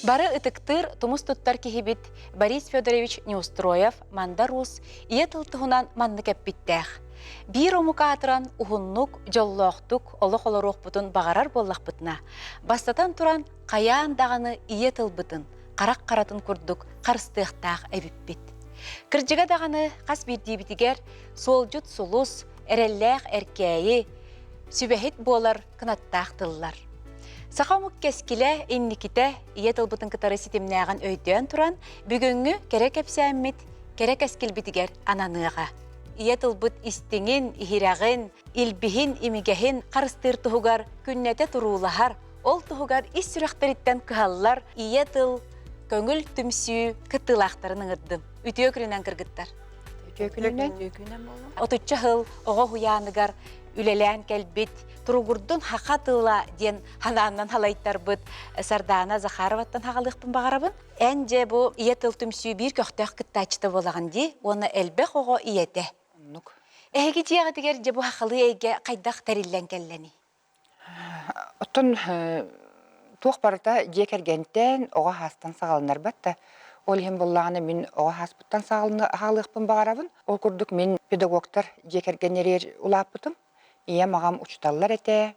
Бары ытыктыыр, тумус туттар киһибит Борис Федорович Неустроев Мандар Уус ийэ тыл туһунан маннык эппиттээх. Биир омук аатыран уһуннук, дьоллоохтук олох олоруохпутун баҕарар буоллахпытына, бастатан туран хайаан даҕаны ийэ тылбытын харах харатын курдук харыстыахтаах эбиппит. Кырдьыга даҕаны хас биирдиибитигэр суолдьут сулус, эрэллээх эркээйи, сүбэһит буолар кынаттаах тыллар. Саха омук кэскилэ, инникитэ ийэ тылбытын кытары ситимнээҕин өйдөөн туран, бүгүҥҥү кэрэ кэпсээммит кэрэ кэскилбитигэр ананыаҕа. Ийэ тылбыт истиҥин, иһирэҕин, илбиһин, имигэһин харыстыыр туһугар күннэтэ туруулаһар, ол туһугар ис сүрэхтэриттэн кыһаллар ийэ тыл, көҥүл түмсүү кыттыылаахтарын ыҥырдым. Үтүө күнүнэн кыргыттар. Үтүө күнүнэн. Үтүө күнүнэн буолла. Отучча сыл оҕо уһуйааныгар үлэлээн кэлбит Туругурдун һаха тыла диэн ханааннан халайтарбыт Сардаана Захароваттан хаҕалыахпын баҕарабын. Эн дьэ бу ийэ тыл түмсүү биир көхтөөх кыттааччыта буолаҕын дии уонна элбэх оҕо ийэтэ. Оннук. Эһиги дьиэҕитигэр дьэ бу хахалыы эйгэ хайдах тэриллэн кэллэний? Оттон туох барыта дьиэ кэргэнтэн, оҕо аһаастан саҕаланарбат да. Ол иһин буоллаҕына мин оҕо аһааспыттан саҕалыахпын баҕарабын. Ол курдук мин педагогтар дьиэ кэргэннэригэр улааппытым. Ийэм, аҕам учууталлар этэ.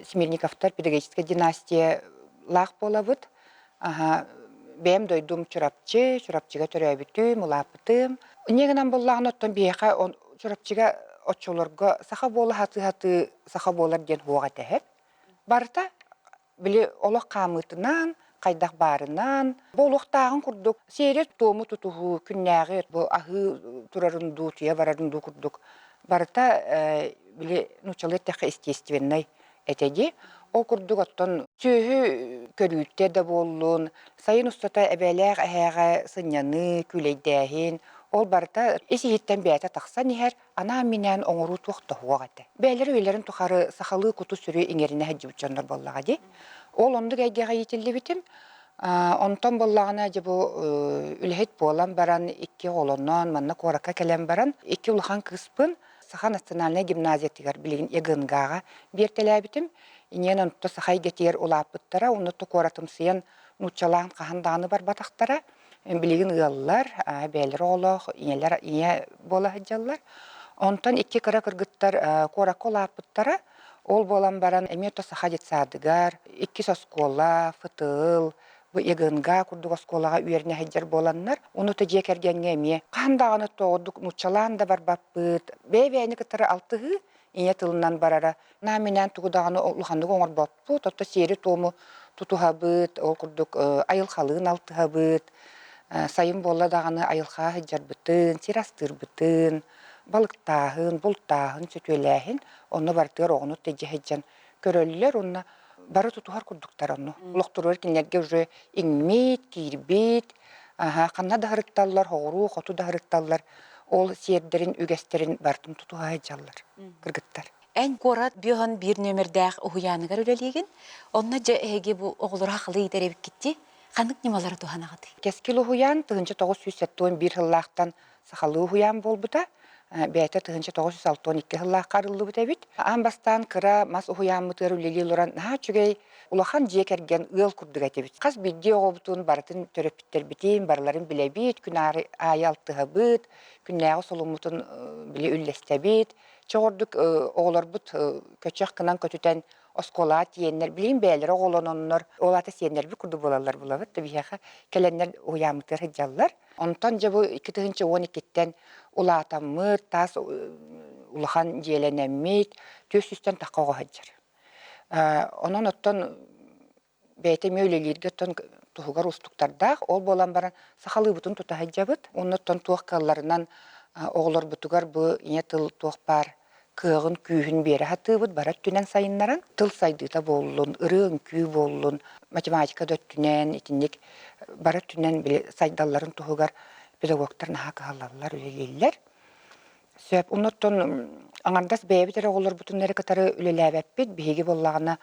Смирниковтар педагогическай династиялаах буолабыт. Аһа, бэйэм дойдум Чурапчы, Чурапчыга төрөөбүтүм, улааппытым. Инньэ гынан буоллаҕына, оттон биһиэхэ Чурапчыга оччолорго саха буола сатыы-сатыы саха буолар диэн суох этэ эһэм. Барыта били олох хаамыытынан, хайдах баарынан, буолуохтааҕын курдук сиэри-туому тутуһуу, күннээҕи бу аһыы турарын дуу, утуйа барарын дуу курдук барыта били нууччалыы эттэххэ естественнай этэ дии. Ол курдук оттон сүөһү көрүүтэ да буоллун, сайын устата эбээлээх эһээҕэ сынньаныы, күүлэйдээһин, ол барыта ис-иһиттэн бэйэтэ тахсан иһэр, анаан-минээн оҥоруу туох да суох этэ. Бэйэлэрэ үйэлэрин тухары сахалыы куту-сүрү иҥэринэ сылдьыбыт дьоннор буоллаҕа дии. Ол оннук эйгэҕэ иитиллибитим. Онтон буоллаҕына дьэ бу үлэһит буолан баран, икки оҕолонон, манна куоракка кэлэн баран, икки улахан кыыспын Саха национальнай гимназиятыгар билигин ЕГНГ-ҕа биэртэлээбитим. Инньэ онто саха эйгэтигэр улааппыттара, онно куоратымсыйан нууччалаан хаһан даҕаны барбатахтара. Билигин ыаллар, бэйэлэрэ оҕолоох, ийэлэр ийэ буола сылдьаллар. Онтон икки кыра кыргыттар куоракка улааппыттара. Ол буолан баран эмиэ то саха детсадыгар, иккис оскуола, ФТЛ, бу ЕГНГ курдук оскуолаҕа үөрэнэ сылдьар буоланнар, ону то дьиэ кэргэҥҥэ эмиэ хаһан даҕаны тоҕурдук нууччалаан да барбаппыт, бэйэ-бэйэни кытары алтыһыы ийэ тылынан барара. Нааминээн тугу даҕаны улаханнык оҥорбоппут, отто сиэри-туому тутуһабыт, ол курдук айылҕалыын алтыһабыт, сайын буолла даҕаны айылҕаҕа сылдьарбытын, сир астыырбытын, балыктааһын, бултааһын, сөтүөлээһин, онно барытыгар оҕону илдьэ сылдьан көрөллөр уонна бары тутуһар курдуктар онно. Олохторугар кинилэргэ уже иҥмит, киирбит, аха, ханна да сырытталлар, хоҕуруу, хоту да сырытталлар, ол сиэрдэрин, үгэстэрин барытын тутуһа сылдьаллар кыргыттар. Эн куорат бүөһөн биир нүөмэрдээх уһуйааныгар үлэлиигин. Онно дьэ эһиги бу оҕолору хахылыы иитэр эбиккит Ханнык ньымалары туһанаҕытый? Кэскил уһуйаан 1971 сыллаахтан сахалыы уһуйаан буолбута. Бэйэтэ 1962 сыллаахха арыллыбыт эбит. Аан бастаан кыра мас уһуйааммытыгар үлэлии олорон наһаа үчүгэй улахан дьиэ кэргэн ыал курдук этибит. Хас биирдии оҕобутун барытын төрөппүттэрбитин барыларын билэбит, күн аайы алтыһабыт, күннээҕи солуммутун били үллэстэбит. Чоҕурдук оҕолорбут көчөх гынан көтүтэн оскуолаҕа тиийэннэр билигин бэйэлэрэ оҕолононнор ол аата сиэннэрбит курдук буолаллар булабыт да биһиэхэ кэлэннэр уһуйааммытыгар сылдьаллар. Онтон дьэ бу 2012-ттэн улаатаммыт, таас улахан дьиэлэнэммит, түөрт сүүстэн тахха оҕо сылдьар. Онон оттон бэйэтэ эмиэ үлэлииргэ оттон туһугар уустуктардаах. Ол буолан баран сахалыыбытын тута сылдьабыт. Уонна оттон туох кыалларынан оҕолорбутугар бу ийэ тыл туох баар кыаҕын, күүһүн биэрэ сатыыбыт, бары өттүнэн сайыннаран, тыл сайдыыта буоллун, ырыа-үҥкүү буоллун, математика да өттүнэн итинник бары өттүнэн били сайдалларын туһугар педагогтар наһаа кыһаллаллар, үлэлииллэр. Сөп. Оннуттан аҥардас бэйэбит эрэ оҕолорбутун эрэ кытары үлэлээбэппит. Биһиги буоллаҕына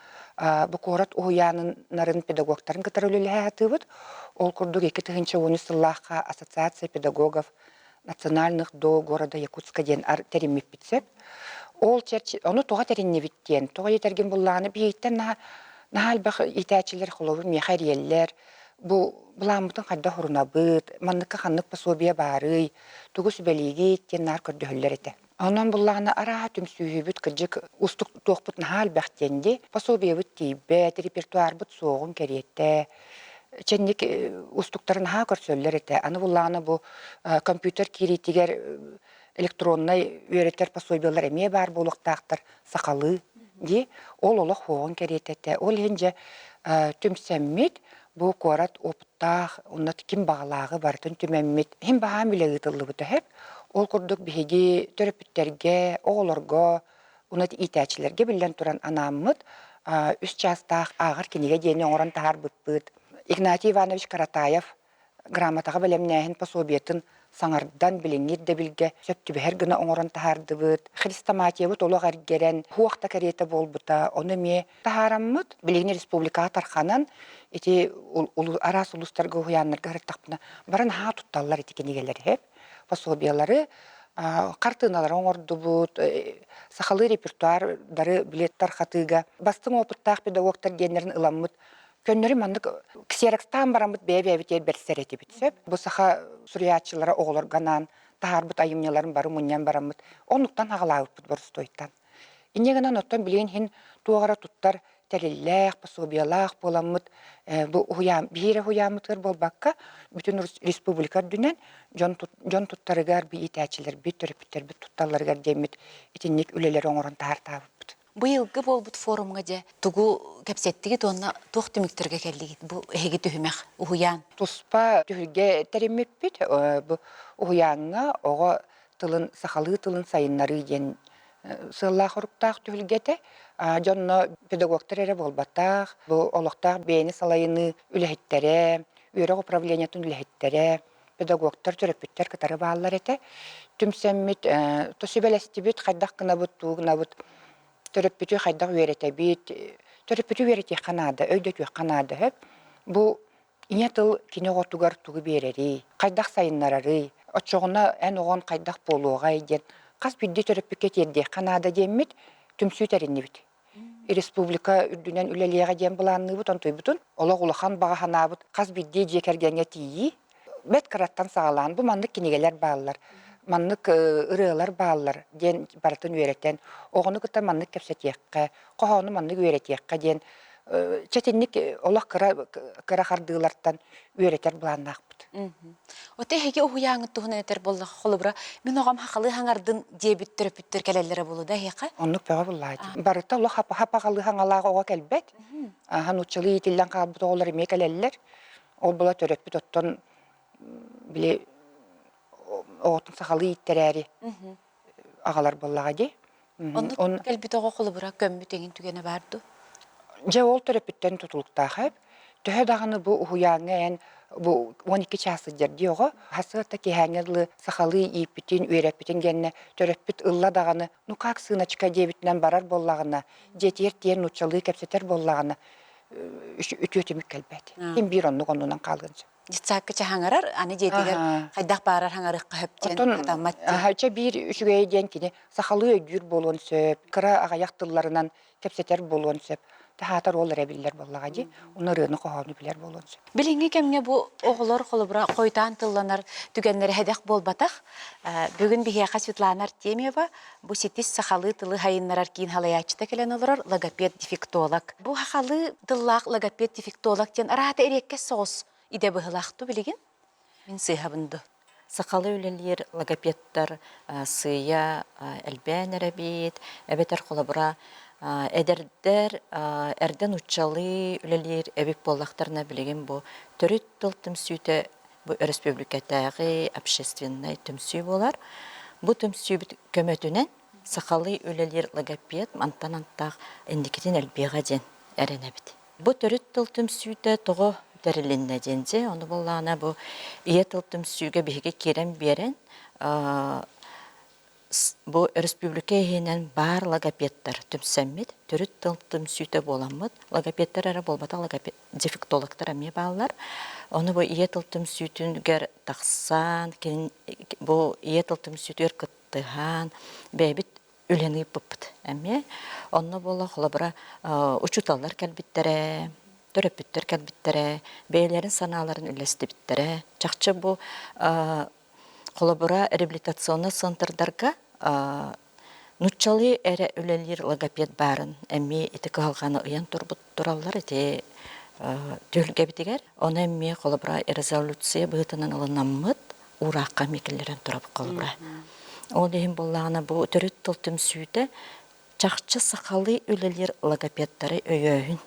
бу куорат уһуйааннарын педагогтарын кытары үлэлэһэ сатыыбыт. Ол курдук 2013 сыллаахха Ассоциация педагогов национальных до города Якутска диэн тэриммиппит сөп. Ол чэрчи ону тоҕо тэриннибит диэн, тоҕо этэргин буллаҕына биһиттэн наһаа наһаа элбэх иитээччилэр холобур миэхэ эрийэллэр. Бу былааммытын хайдах урунабыт, манныкка ханнык пособие баарый, тугу сүбэлиигит диэн наар көрдөһөллөр этэ. Онон буллаҕына арааһа түмсүүһүбүт кырдьык уустук туохпут наһаа элбэх диэн дии. Пособиебыт тиийбэт, репертуарбыт суоҕун кэриэтэ. Чэнник уустуктары наһаа көрсөллөр этэ. Аны буллаҕына бу компьютер киириитигэр электроннай үөрэтэр пособиелар эмиэ баар буолуохтаахтар сахалыы дии. Ол олох суоҕун кэриэтэ этэ. Ол иһин дьэ түмсэммит бу куорат опыттаах, онно ким баҕалааҕы барытын түмэммит, иһин баһаам үлэ ыытыллыбыта сөп. Ол курдук биһиги төрөппүттэргэ, оҕолорго, уна иитээччилэргэ биллэн туран анааммыт үс чаастаах ааҕар кинигэ диэни оҥорон таһаарбыппыт. Игнатий Иванович Каратаев грамотаҕа бэлэмнээһин пособиетын саҥардан билиҥҥи ирдэбилгэ сөп түбэһэр гына оҥорон таһаардыбыт. Хрестоматиябыт олох эргэрэн, хуох да кэриэтэ буолбута. Ону эмиэ таһаараммыт, билигин республикаҕа тарханан, ити араас улуустарга уһуйааннарга сырыттахпына, бары наһаа тутталлар ити кинигэлэри, пособиелары, хартыыналары оҥордубут, сахалыы репертуардары били тархатыыга бастыҥ опыттаах педагогтар диэннэрин ыламмыт көннөрү маннык ксерокстаан бараммыт бэйэ-бэйэбитигэр бэрсэр этибит сөп. Бу саха суруйааччылара оҕолорго анаан таһаарбыт айымньыларын бары мунньан бараммыт оннуктан аҕалаабыппыт боростуойтан. Инньэ гынан оттон билигин иһин туох эрэ туттар тэриллээх, пособиелаах буоламмыт бу уһуйаан биир уһуйааммытыгар буолбакка бүтүн республика үрдүнэн дьон, дьон туттарыгар иитээччилэрбит, төрөппүттэрбит тутталларыгар диэммит итинник үлэлэри оҥорон таһаартаабыппыт. Быйылгы буолбут форумҥа дьэ тугу кэпсэттигит уонна туох түмүктэргэ кэллигит бу эһиги түһүмэх уһуйаан? Туспа түһүлгэ тэриммиппит. Бу уһуйааҥҥа оҕо тылын сахалыы тылын сайыннарыы диэн сыаллаах-соруктаах түһүлгэ этэ. Дьонно педагогтар эрэ буолбатах, бу олохтоох бэйэни салайыныы үлэһиттэрэ, үөрэх управлениетын үлэһиттэрэ, педагогтар, төрөппүттэр кытары бааллар этэ. Түмсэммит, сүбэлэстибит, хайдах гынабыт, тугу гынабыт, төрөппүтү хайдах үөрэтэбит, төрөппүтү үөрэтиэххэ наада, өйдөтүөххэ наада сөп. Бу ийэ тыл кини оҕотугар тугу биэрэрий, хайдах сайыннарарый, оччоҕуна эн оҕон хайдах буолуоҕай диэн хас биирдии төрөппүккэ тиэрдиэххэ наада диэммит түмсүү тэриннибит. Республика үрдүнэн үлэлиэҕэ диэн былаанныыбыт, онтуйбутун олох улахан баҕа санаабыт хас биирдии дьиэ кэргэҥҥэ тиийии. Бэрт кыраттан саҕалаан бу маннык кинигэлэр бааллар, маннык ырыалар бааллар диэн барытын үөрэтэн, оҕону кытта маннык кэпсэтиэххэ, хоһоону маннык үөрэтиэххэ диэн чэтинник олох кыра кыра хардыылартан үөрэтэр былааннаахпыт. Оте эһиги уһуйааҥҥыт туһунан этэр буоллахха, холобура, мин оҕом хахалыы хаҥардын диэбит төрөппүттэр кэлэллэрэ буолуо да эһиэхэ? Оннук бөҕө буллааччы. Барыта олох хапаҕалыы хаҥалаах оҕо кэлбэт. Аха нууччалыы иитиллэн хаалбыт оҕолор эмиэ кэлэллэр. Ол була төрөппүт оттон били оҕотун сахалыы ииттэрээри аҕалар буоллаҕа дии. Оннук кэлбит оҕо холобура көммүт эҥин түгэнэ баар дуу? Дьэ ол төрөппүттэн тутулуктаах эбит. Төһө даҕаны бу уһуйааҥҥа эн бу 12 чаас сылдьар дии оҕо хасыата киэһээҥҥэ дылы сахалыы ииппитин, үөрэппитин гэннэ төрөппүт ылла даҕаны ну как сыночка диэбитинэн барар буоллаҕына, дьиэтигэр тиийэн нууччалыы кэпсэтэр буоллаҕына үтүө түмүк кэлбэт. Ким биир оннук оннунан хаалыан сөп. Детсадка хаҥарар, аны дьиэтигэр хайдах баарар хаҥарыахха сөп диэн хатаммат диэн. Чэ биир үчүгэйэ диэн кини сахалыы өйдүүр буолуон сөп, кыра аҕыйах тылларынан кэпсэтэр буолуон сөп. Таһаатар ол эрэ биллэр буоллаҕа дии. Уну ырыаны хоһоону билэр буолуон сөп. Билиҥҥи кэмҥэ бу оҕолор холобура хойутаан тылланар түгэннэрэ сэдэх буолбатах. Бүгүн биһиэхэ Светлана Артемьева бу ситис сахалыы тылы сайыннарар киин салайааччыта кэлэн олорор логопед-дефектолог. Бу сахалыы тыллаах логопед-дефектолог диэн араата эриэккэс соҕус идэ быһылаах билигин? Мин сыыһабын дуу? Сахалыы үлэлиир логопедтар сыыйа элбээн эрэбит, эбэтэр холобура эдэрдэр эрдэ нууччалыы үлэлиир эбит буоллахтарына билигин бу төрүт тыл түмсүүтэ бу өрөспүүбүлүкэтээҕи общественнай түмсүү буолар. Бу түмсүүбүт көмөтүнэн сахалыы үлэлиир логопед мантан антах инникитин элбиэҕэ диэн эрэнэбит. Бу төрүт тыл түмсүүтэ тоҕо тэрилиннэ диэн дьэ, ону буоллаҕына бу ийэ тыл түмсүүгэ биһиги киирэн биэрэн Бу өрөспүүбүлүкэ иһинэн баар логопедтар түмсэммит, төрүт тыл түмсүүтэ буоламмыт, логопедтар эрэ буолбатах, логопед, дефектологтар эмиэ бааллар. Ону бу ийэ тыл түмсүүтүгэр тахсан, бу ийэ тыл түмсүүтүгэр кыттыһан, бэйэбит үлэни ыыппыппыт эмиэ. Онно буола холобура учууталлар кэлбиттэрэ, Төрөппүттэр кэлбиттэрэ, бэйэлэрин санааларын үллэстибиттэрэ. Чахчы бу холобура реабилитационнай центрдарга нуччалыы эрэ үлэлиир логопед баарын эмиэ ити кыһалҕаны ыйан турбут тураллар ити түһүлгэбитигэр. Ону эмиэ холобура резолюция быһыытынан ылынаммыт уураахха эмиэ киллэрэн турабыт холобура. Ол иһин буоллаҕына бу төрүт тыл түмсүүтэ чахчы сахалыы үлэлиир логопедтары өйөөһүн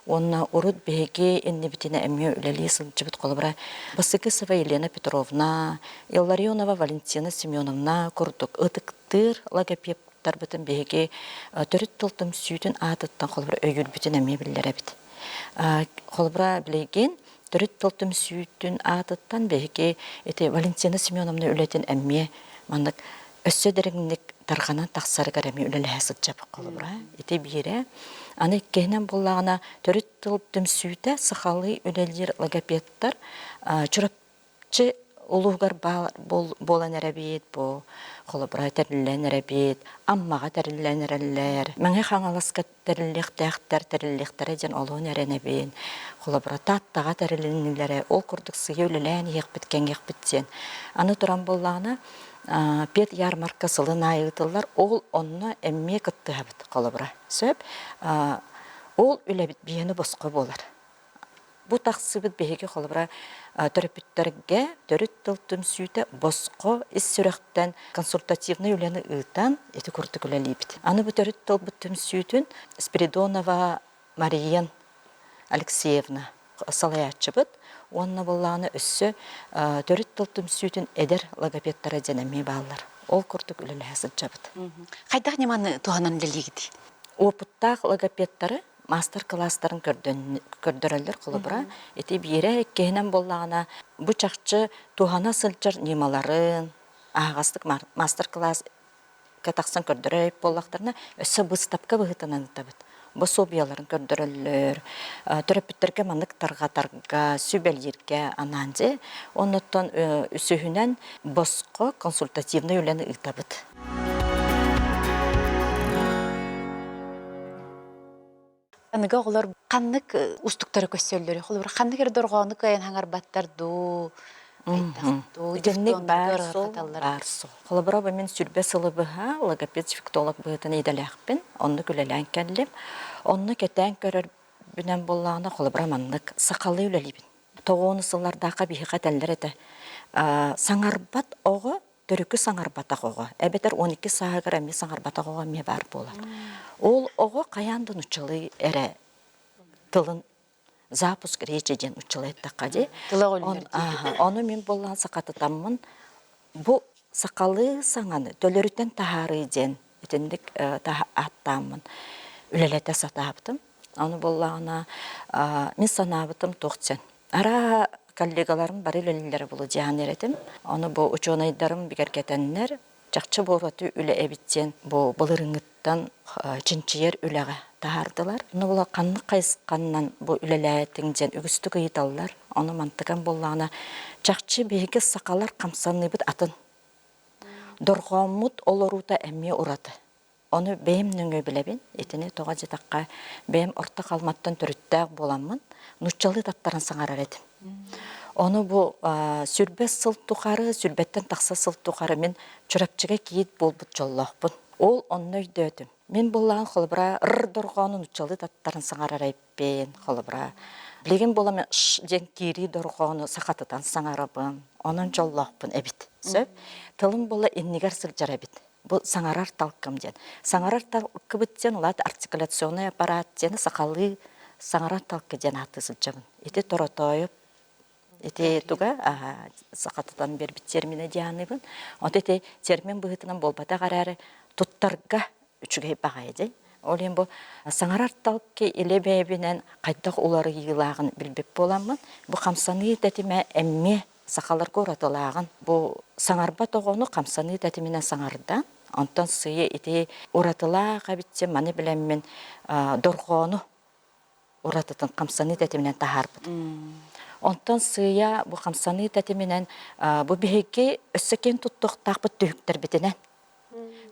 уонна урут биһиги иннибитинэ эмиэ үлэлии сылдьыбыт холобура Басыгысова Елена Петровна, Илларионова Валентина Семеновна курдук ытыктыыр логопедтарбытын биһиги төрүт тыл түмсүүтүн аатыттан холобура өйүүрбүтүн эмиэ биллэрэбит. Холобура билигин төрүт тыл түмсүүтүн аатыттан биһиги ити Валентина Семеновна үлэтин эмиэ маннык өссө дириҥник тарҕанан тахсарыгар эмиэ үлэлэһэ сылдьабыт холобура. Ити биирэ. Аны иккиһинэн буоллаҕына төрүт тыл түмсүүтэ сахалыы үлэлиир логопедтар Чурапчы улууһугар буолан эрэбит, бу холобура тэриллэн эрэбит, Аммаҕа тэриллэн эрэллэр, Мэҥэ Хаҥаласка тэриллиэхтээхтэр, тэриллиэхтэрэ диэн олуһун эрэнэбин. Холобура, Тааттаҕа тэрилиннилэрэ, ол курдук сыыйа үлэлээн иһиэхпит, кэҥиэхпит диэн. Аны туран буоллаҕына, пед ярмарка сылын аайы ыытыллар, ол онно эмиэ кыттыһабыт, холобура. Сөп. Ол үлэбит биһиэнэ босхо буолар. Бу тахсыбыт биһиги холобура төрөппүттэргэ төрүт тыл түмсүүтэ босхо ис сүрэхтэн консультативнай үлэни ыытан ити курдук үлэлиибит. Аны бу төрүт тылбыт түмсүүтүн Спиридонова Мария Алексеевна салайааччыбыт уонна буоллаҕына өссө төрүт тыл түмсүүтүн эдэр логопедтара диэн эмиэ бааллар. Ол курдук үлэлэһэ сылдьабыт. Хайдах ньыманы туһанан үлэлиигитий? Уопуттаах логопедтары маастар-кылаастарын көрдөрөллөр холобура. Ити биирэ иккиһинэн буоллаҕына, бу чахчы туһана сылдьар ньымаларын аһаҕастык маастар-кылааска тахсан көрдөрөр буоллахтарына, өссө быыстапка быһыытынан ыытабыт. Босуобуйаларын көрдөрөллөр, төрөппүттэргэ маннык тарҕатарга, сүбэлииргэ анаан дьэ. Оннуттан үсүһүнэн босхо консультативнай үлэни ыытабыт. Аныгы оҕолор ханнык устуктары көрсөллөрүй? Холобур, ханнык эрэ дорҕоону кыайан хаҥарбаттар дуу, хайдах дуу, Итинник баар суол, баар суол. Холобура, бу мин сүрбэ сылы быһа логопед-дефектолог быһыытынан идэлээхпин. Оннук үлэлээн кэллим. Онно кэтээн көрөрбүнэн буоллаҕына, холобура, маннык сахалыы үлэлиибин. Тоҕуону сыллардаахха биһиэхэ этэллэр этэ. Саҥарбат оҕо төрүкү саҥарбатах оҕо эбэтэр 12 сааһыгар эмиэ саҥарбатах оҕо эмиэ баар буолар. Ол оҕо хайаан да нуччалыы эрэ тылын запуск речи диэн нуччалыы эттэххэ дии. Ону мин буоллаан сахатытаммын бу сахалыы саҥаны төлөрүтэн таһаарыы диэн итинник ааттааммын үлэлэтэ сатаабытым. Ону буоллаҕына мин санаабытым туох диэн Араа коллегаларым бары үлэлииллэрэ буолуо диэн этим. Ону бу учуонайдарым бигэргэтэннэр, чахчы буолаты үлэ эбит диэн бу былырыҥҥыттан чинчийэр үлэҕэ таһаардылар. Ону була ханнык хайысханнан бу үлэлээтиҥ диэн үгүстүк ыйыталлар. Ону мантыкан буоллаҕына, чахчы биһиги сахалар хамсаныыбыт атын. Дорҕооммут олоруута эмиэ ураты. Ону бэйэм нөҥүө билэбин. Итини тоҕо диэтэххэ, бэйэм Орто Халыматтан төрүттээх буоламмын, нууччалыы таттаран саҥарар этим. Ону бу сүрбэ сыл тухары, сүрбэттэн тахса сыл тухары мин Чурапчыга кийиит буолбут дьоллоохпун. Ол онно өйдөөтүм. Мин буоллаҕын холобура р дорҕоону нууччалыы таттаран саҥарар эбиппин, холобура. Билигин буола мен ш диэн киирии дорҕоону сахатытан саҥарабын. Онон дьоллоохпун эбит. Сөп. Тылым буола иннигэр сылдьар эбит. Бу саҥарар талкым диэн. Саҥарар талкыбыт диэн улаат артикуляционный аппарат диэн сахалыы саҥарар талкы диэн ааттыы сылдьабын. Ити Торотоев ити туга сахатытан биэрбит терминэ диааныбын. Онто ити термин быһыытынан буолбатах эрээри туттарга үчүгэй баҕайы дии. Ол иһин бу саҥарар талкы илэ бэйэбинэн хайдах уларыйыылааҕын билбит буоламмын, бу хамсаныы тэтимэ эмиэ сахаларга уратылааҕын бу саҥарбат оҕону хамсаныы тэтиминэн саҥардан, онтон сыыйа ити уратылаах эбит маны билэммин дорҕоону уратытын хамсаныы тэтиминэн таһаарбыт. Онтон сыыйа бу хамсаныы тэтиминэн бу биһиги өссө киэн туттуохтаахпыт түһүктэрбитинэн.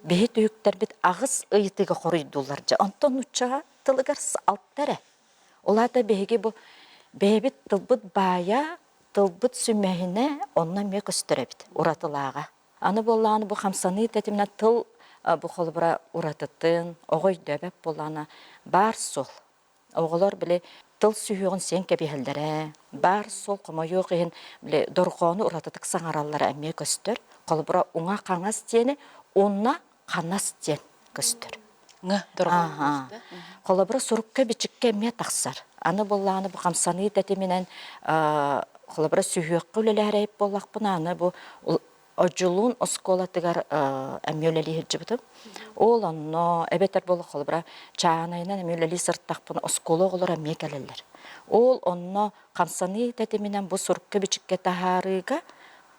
Биһи түһүктэрбит аҕыс ыйытыыга хоруйдууллар дьэ. Онтон нуучча тылыгар алта эрэ. Ол аата биһиги бу бэйэбит тылбыт баайа, тылбыт сүмэһинэ онно эмиэ көстөр эбит, уратылааҕа. Аны буоллаҕына бу хамсаныы тэтиминэн тыл бу холобура уратытын, оҕо өйдөөбөт буоллаҕына баар суол. Оҕолор били тыл сүһүөҕүн сиэн кэбиһэллэрэ, баар суол хомойуох иһин били дорҕоону уратытык саҥараллара эмиэ көстөр. Холобура уҥа-хаҥас диэни уна ханас диэн көстөр. Ҥ дорҕоон. Холобура сурукка-бичиккэ эмиэ тахсар. Аны буоллаҕына бу хамсаныы тэтиминэн холобура сүһүөххэ үлэлээрэйбит буоллахпына аны бу Одьулуун оскуолатыгар эмиэ үлэлии сылдьыбытым. Ол онно эбэтэр буола холобура чааһынайынан эмиэ үлэлии сырыттахпына оскуола оҕолоро эмиэ кэлэллэр. Ол онно хамсаныы тэтиминэн бу сурукка-бичиккэ таһаарыыга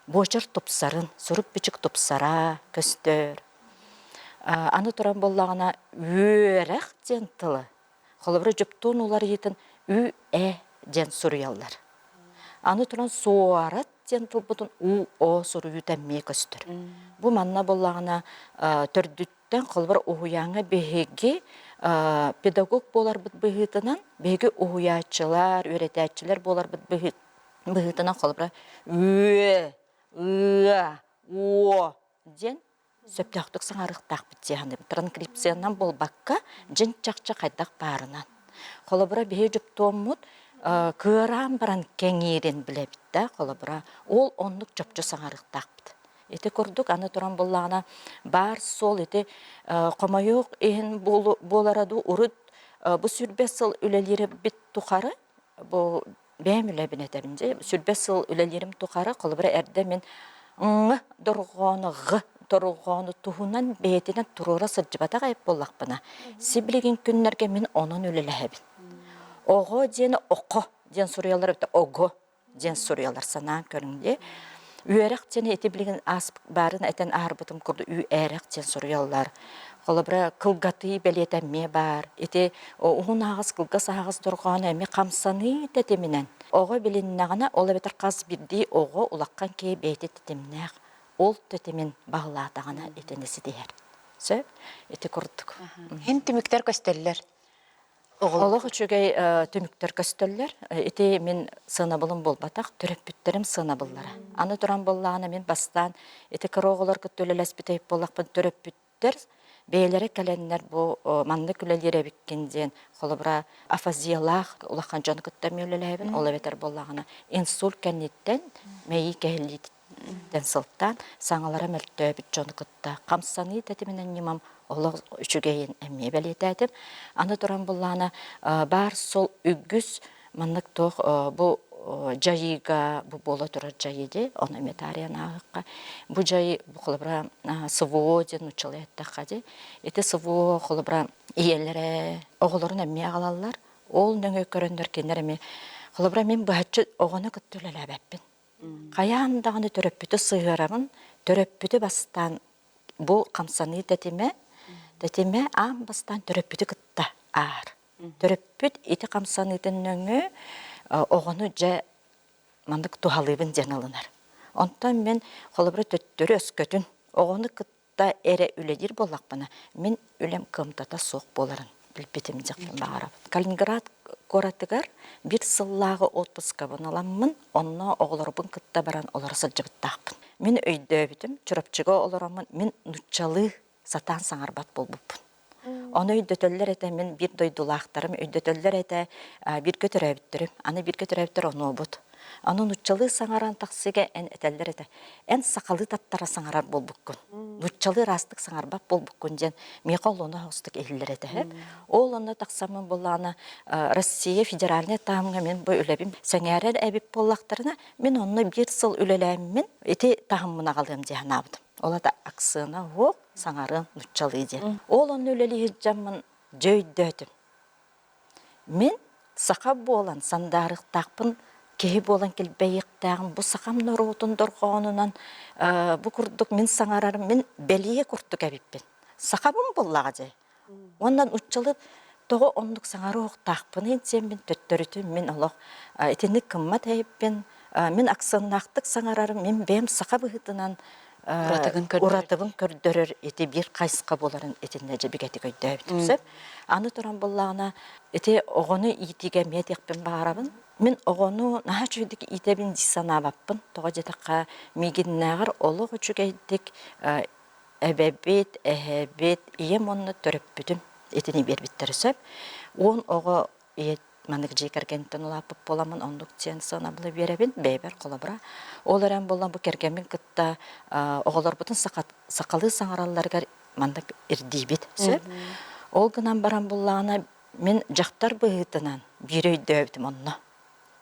буочар тупсарын, сурук-бичик тупсара көстөр. Аны туран буоллаҕына үөрэх диэн тылы холобура дьоптуон уларыйыытын ү-э диэн суруйаллар. Аны туран суорат диэн тылбытын у-о суруйуута эмиэ көстөр. Бу манна буоллаҕына төрдүттэн холобура уһуйааҥҥа биһиги педагог буоларбыт быһыытынан биһиги уһуйааччылар, үөрэтээччилэр буоларбыт быһыытынан холобура үө, ыа, уо диэн сөптөөхтүк саҥарыахтаахпыт дии саныыбын. Транскрипциянан буолбакка, дьиҥ чахчы хайдах баарынан. Холобура, биһиги дьуптуоммут кыараан баран кэҥиирин билэбит да, холобура, ол оннук чопчу саҥарыахтаахпыт. Ити курдук аны туран буллаҕына баар суол ити хомойуох иһин буолара дуу урут бу 120 сыл үлэлиирбит тухары бу бэйэм үлэбин этэбин дии. 120 сыл үлэлиирим тухары, холобура, эрдэ мин ҥ дорҕоону ҕ дорҕоону туһунан бэйэтинэн туруора сылдьыбатах эбит буоллахпына, сибилигин күннэргэ мин онон үлэлэһэбин. Оҕо диэни око диэн суруйаллар эбитэ ого диэн суруйаллар санаан көрүҥ дии. Үөрэх диэни ити билигин баарын этэн аһарбытым курдук ү-эрэх диэн суруйаллар. Холобура, кылгатыы бэлиэтэ эмиэ баар. Ити уһун аһаҕас, кылгас аһаҕас дорҕооно эмиэ хамсаныы тэтиминэн. Оҕо билиннэҕинэ, ол эбэтэр хас биирдии оҕо улахан киһи бэйэтэ тэтимнээх. Ол тэтимин баһылаатаҕына итини ситиһэр. Сөп? Ити курдук. Һин түмүктэр көстөллөр. Олох үчүгэй түмүктэр көстөллөр. Ити мин сыанабылым буолбатах, төрөппүттэрим сыанабыллара. Аны туран буоллаҕына мин бастаан ити кыра оҕолор кытта үлэлэспит эбит буоллахпын төрөппүттэр бэйэлэрэ кэлэннэр бу маннык үлэлиир эбиккин диэн холобура афазиялаах улахан дьону кытта эмиэ үлэлээбин ол эбэтэр буоллаҕына инсульт кэнниттэн мэйии кэһиллиититтэн сылтаан саҥалара мөлтөөбүт дьону кытта хамсаныы тэтиминэн ньымам олох үчүгэйин эмиэ бэлиэтээтим. Аны туран буллаана баар сол үгүс маннык туох бу дьайыыга бу буола турар дьайыы дии ону эмиэ таарыйан ааһыахха бу дьайыы холобура СВО диэн нууччалыы эттэххэ дии ити СВО холобура ийэлэрэ оҕолорун эмиэ аҕалаллар ол нөҥүө көрөннөр кинилэр эмиэ холобура мин быһаччы оҕону кытта үлэлээбэппин Хайаан даҕаны төрөппүтү сыһыарабын, төрөппүтү бастаан бу хамсаныы тэтимэ, тэтимэ аан бастаан төрөппүтү кытта аар. Төрөппүт ити хамсаныытын нөҥүө оҕону дьэ маннык туһалыыбын диэн ылынар. Онтон мин холобура төттөрү өскөтүн оҕону кытта та эрэ үлэлиир буоллахпына, мин үлэм кыамтата суох буоларын билбитим диэхпин баҕарабын. Калининград куоратыгар биир сыллааҕы отпускабын ыламмын, онно оҕолорбун кытта баран олоро сылдьыбыттаахпын. Мин өйдөөбүтүм, Чурапчыга олороммун мин нуччалыы сатаан саҥарбат буолбуппун. Ону өйдөтөллөр этэ мин биир дойдулаахтарым өйдөтөллөр этэ бииргэ төрөөбүттэрим. Аны бииргэ төрөөбүттэр онуобут. Аны нуччалыы саҥаран тахсыыга эн этэллэр этэ. Эн сахалыы таттара саҥарар буолбуккун. Нуччалыы ыраастык саҥарбат буолбуккун диэн миэхэ ол ону оһоҕостук иһиллэр этэ. Ол онно тахсаммын буоллаҕына Россия федеральнай таһымҥа мин бу үлэбин сэҥээрэр эбит буоллахтарына мин онно биир сыл үлэлээммин ити таһыммын аҕалыам дии санаабытым. Ол ата аксыана уһуох саҥарыам нуччалыы диэн. Ол онно үлэлии сылдьаммын дьэ өйдөөтүм. Мин саха буолан сандаарыахтаахпын, киһи буолан килбэйиэхтээҕим, бу сахам норуотун дорҕоонунан бу курдук мин саҥарарым, мин бэлиэ курдук эбиппин. Сахабын буоллаҕа дьэ. Уонна нууччалыы тоҕо оннук саҥарыахтаахпыный диэммин төттөрүтүн мин олох итинник гыммат эбиппин. Мин аксыаннаахтык саҥарарым, мин бэйэм саха быһыытынан Уратыбын көрдөрөр ити биир хайысха буоларын итиннэ дьэ бигэтик өйдөөбүтүм сөп. Аны туран буоллаҕына ити оҕону иитиигэ эмиэ этиэхпин баҕарабын. Мин оҕону наһаа үчүгэйдик иитэбин дии санаабаппын. Тоҕо диэтэххэ, миигиннээҕэр олох үчүгэйдик эбэбит, эһэбит, ийэм уонна төрөппүтүм итини биэрбиттэрэ сөп. 10 оҕо ийэ маннык дьиэ кэргэнтэн улааппыт буоламмын оннук диэн сыанабылы биэрэбин бэйэбэр холобура. Ол эрэн буоллан бу кэргэммин кытта оҕолорбутун сахалыы саҥаралларыгар маннык ирдиибит сөп. Ол гынан баран буллаҕына мин дьахтар быһыытынан биир өйдөөбүтүм онно.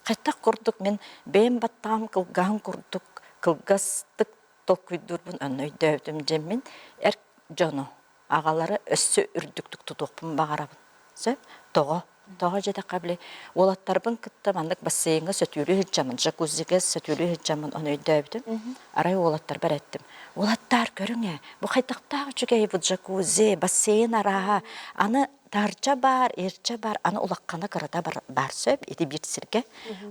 Хайдах курдук мин бэйэм баттаҕым кылгаһын курдук кылгастык толкуйдуурбун онно өйдөөбүтүм дьэ мин эр дьону аҕалары өссө үрдүктүк тутуохпун баҕарабын. Сөп? Тоҕо? Тоҕо дьэтэххэ били уолаттарбын кытта маннык бассейҥҥа сөтүөлүү сылдьаммын, джакузига сөтүөлүү сылдьаммын ону өйдөөбүтүм. Арай уолаттарбар эттим. Уолаттаар көрүҥ ээ, бу хайдахтаах үчүгэй бу джакузи, бассейн арааһа. Аны таһырдьа баар, иһирдьэ баар, аны улаххана кырата баар сөп, ити биир сиргэ.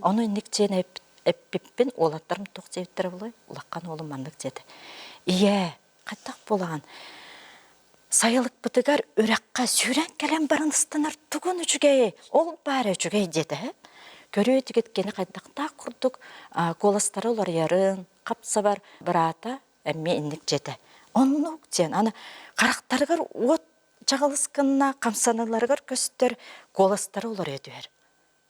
Ону инник диэн эппиппин уолаттарым туох диэбиттэрэ буолуой? Улахан уолум маннык диэтэ. Ийээ, Хайдах буолаҕын? Сайылыкпытыгар үрэххэ сүүрэн кэлэн баран ыстанар тугун үчүгэйэй, ол баара үчүгэй диэтэ. Көрүө этигит кини хайдахтаах курдук куоластара уларыйарын, хап-сабар быраата эмиэ инник дьиэтэ. Оннук диэн аны харахтарыгар уот чаҕылыс гынна, хамсаныыларыгар көстөр куоластара уларыйа түһэр.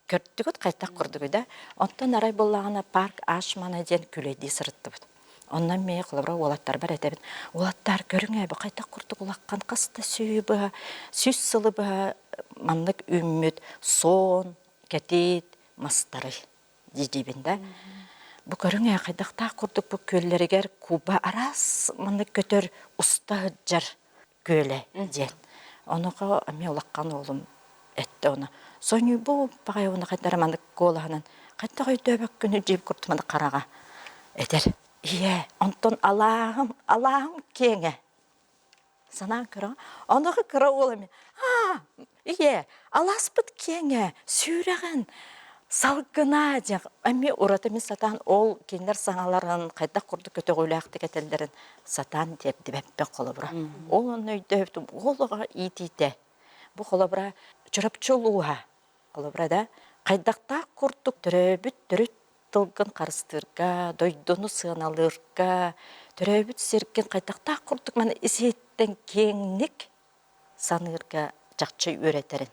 Көрдүгүт хайдах курдугуй да? Онтон арай буоллаҕына парк Ашмана диэн күлэйдии сырыттыбыт. Онно эмиэ холобура уолаттарбар этэбин. Уолаттар көрүҥ ээ бу хайдах курдук улахан хас да сүүһү быһа, 100 сылы быһа маннык үүммүт суон, кэтит мастарый дии-диибин да. Бу көрүҥ ээ хайдахтаах курдук бу күөллэригэр куба араас маннык көтөр уста сылдьар күөлэ диэн. Онуоха эмиэ улахан уолум эттэ ону сонньуйбут баҕайы уонна хайдах эрэ маннык куолаһынан хайдах өйдөөбөккүнүй диэбит курдук маннык хараҕа этэр. Ийээ, онтон алааһым, алааһым киэҥэ. Санаан көрөҕүн. Онуоха кыра уол эмиэ аа, ийээ, алааспыт киэҥэ, сүүрэҕин, салгына диэн эмиэ ураты мин сатаан ол кинилэр саҥаларын хайдах курдук көтөҕүүлээхтик этэллэрин сатаан тиэрдибэппин холобура. Ол онно өйдөөбүтүм уол оҕо иитиитэ. Бу холобура Чурапчы улууһа холобура да хайдахтаах курдук төрөөбүт төрүт тылгын харыстыырга, дойдуну сыаналыырга, төрөөбүт сиргин хайдахтаах курдук маны ис-иһиттэн киэҥник саныырга чахчы үөрэтэрин.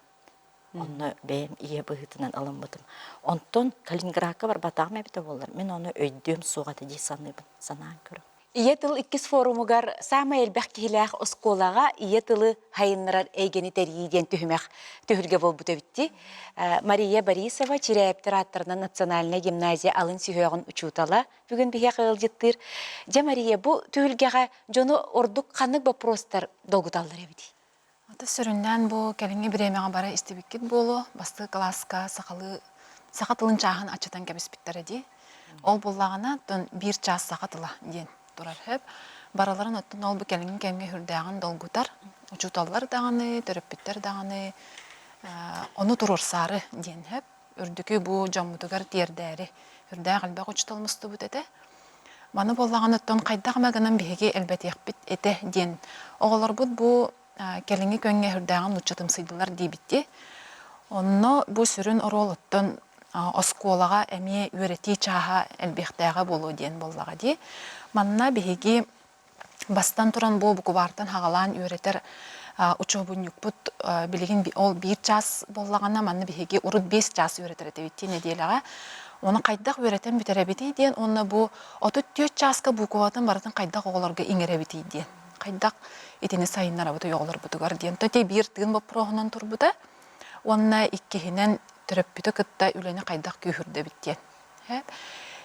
Онно бэйэм ийэ быһыытынан ылыммытым. Онтон Калининградка барбатаҕым эбитэ буоллар, мин ону өйдүөм суох этэ дии саныыбын, санаан көрөм. Ийэ тыл иккис форумугар саамай элбэх киһилээх оскуолаҕа ийэ тылы сайыннарар эйгэни тэрийии диэн түһүмэх түһүлгэ буолбут эбитти. Мария Борисова Чирээптэр ааттарынан национальнай гимназия алын сүһүөҕүн учуутала бүгүн биһиэхэ ыалдьыттыыр. Дьэ, Мария, бу түһүлгэҕэ дьону ордук ханнык боппуруостар долгуталлар эбитий? Ата сүрүннээн бу кэлиҥҥи бириэмэҕэ бары истибиккит буолуо, бастакы кылааска сахалыы саха тылын чааһын аччатан кэбиспиттэрэ дии. Ол буоллаҕына, оттон биир чаас саха тыла диэн турар сөп. Барыларын оттон ол бу кэлиҥҥи кэмҥэ сүрдээҕин долгутар. Учууталлар даҕаны, төрөппүттэр даҕаны ону туруорсаары диэн сөп. Үрдүкү бу дьоммутугар тиэрдээри сүрдээх элбэх учуутал мустубут этэ. Маны буоллаҕына оттон хайдах эмэ гынан биһиги элбэтиэхпит этэ диэн оҕолорбут бу кэлиҥҥи күөҥҥэ сүрдээҕин нууччатымсыйдылар диэбит дии. Онно бу сүрүн оруол оттон оскуолаҕа эмиэ үөрэтии чааһа элбиэхтээҕэ буолуо диэн буоллаҕа дии. Манна биһиги Бастатан туран, бу букубаартан хаҕалаан үөрэтэр учуобунньукпут билигин ол биир чаас буоллаҕына, манна биһиги урут 5 чаас үөрэтэр этибит дии нэдиэлэҕэ. Ону хайдах үөрэтэн бүтэрэбитий диэн уонна бу 34 чааска буукубатын барытын хайдах оҕолорго иҥэрэбитий диэн, хайдах итини сайыннарабытый оҕолорбутугар диэн. То биир тыын боппуруоһунан турбута. Уонна иккиһинэн төрөппүтү кытта үлэни хайдах күүһүрдэбит диэн.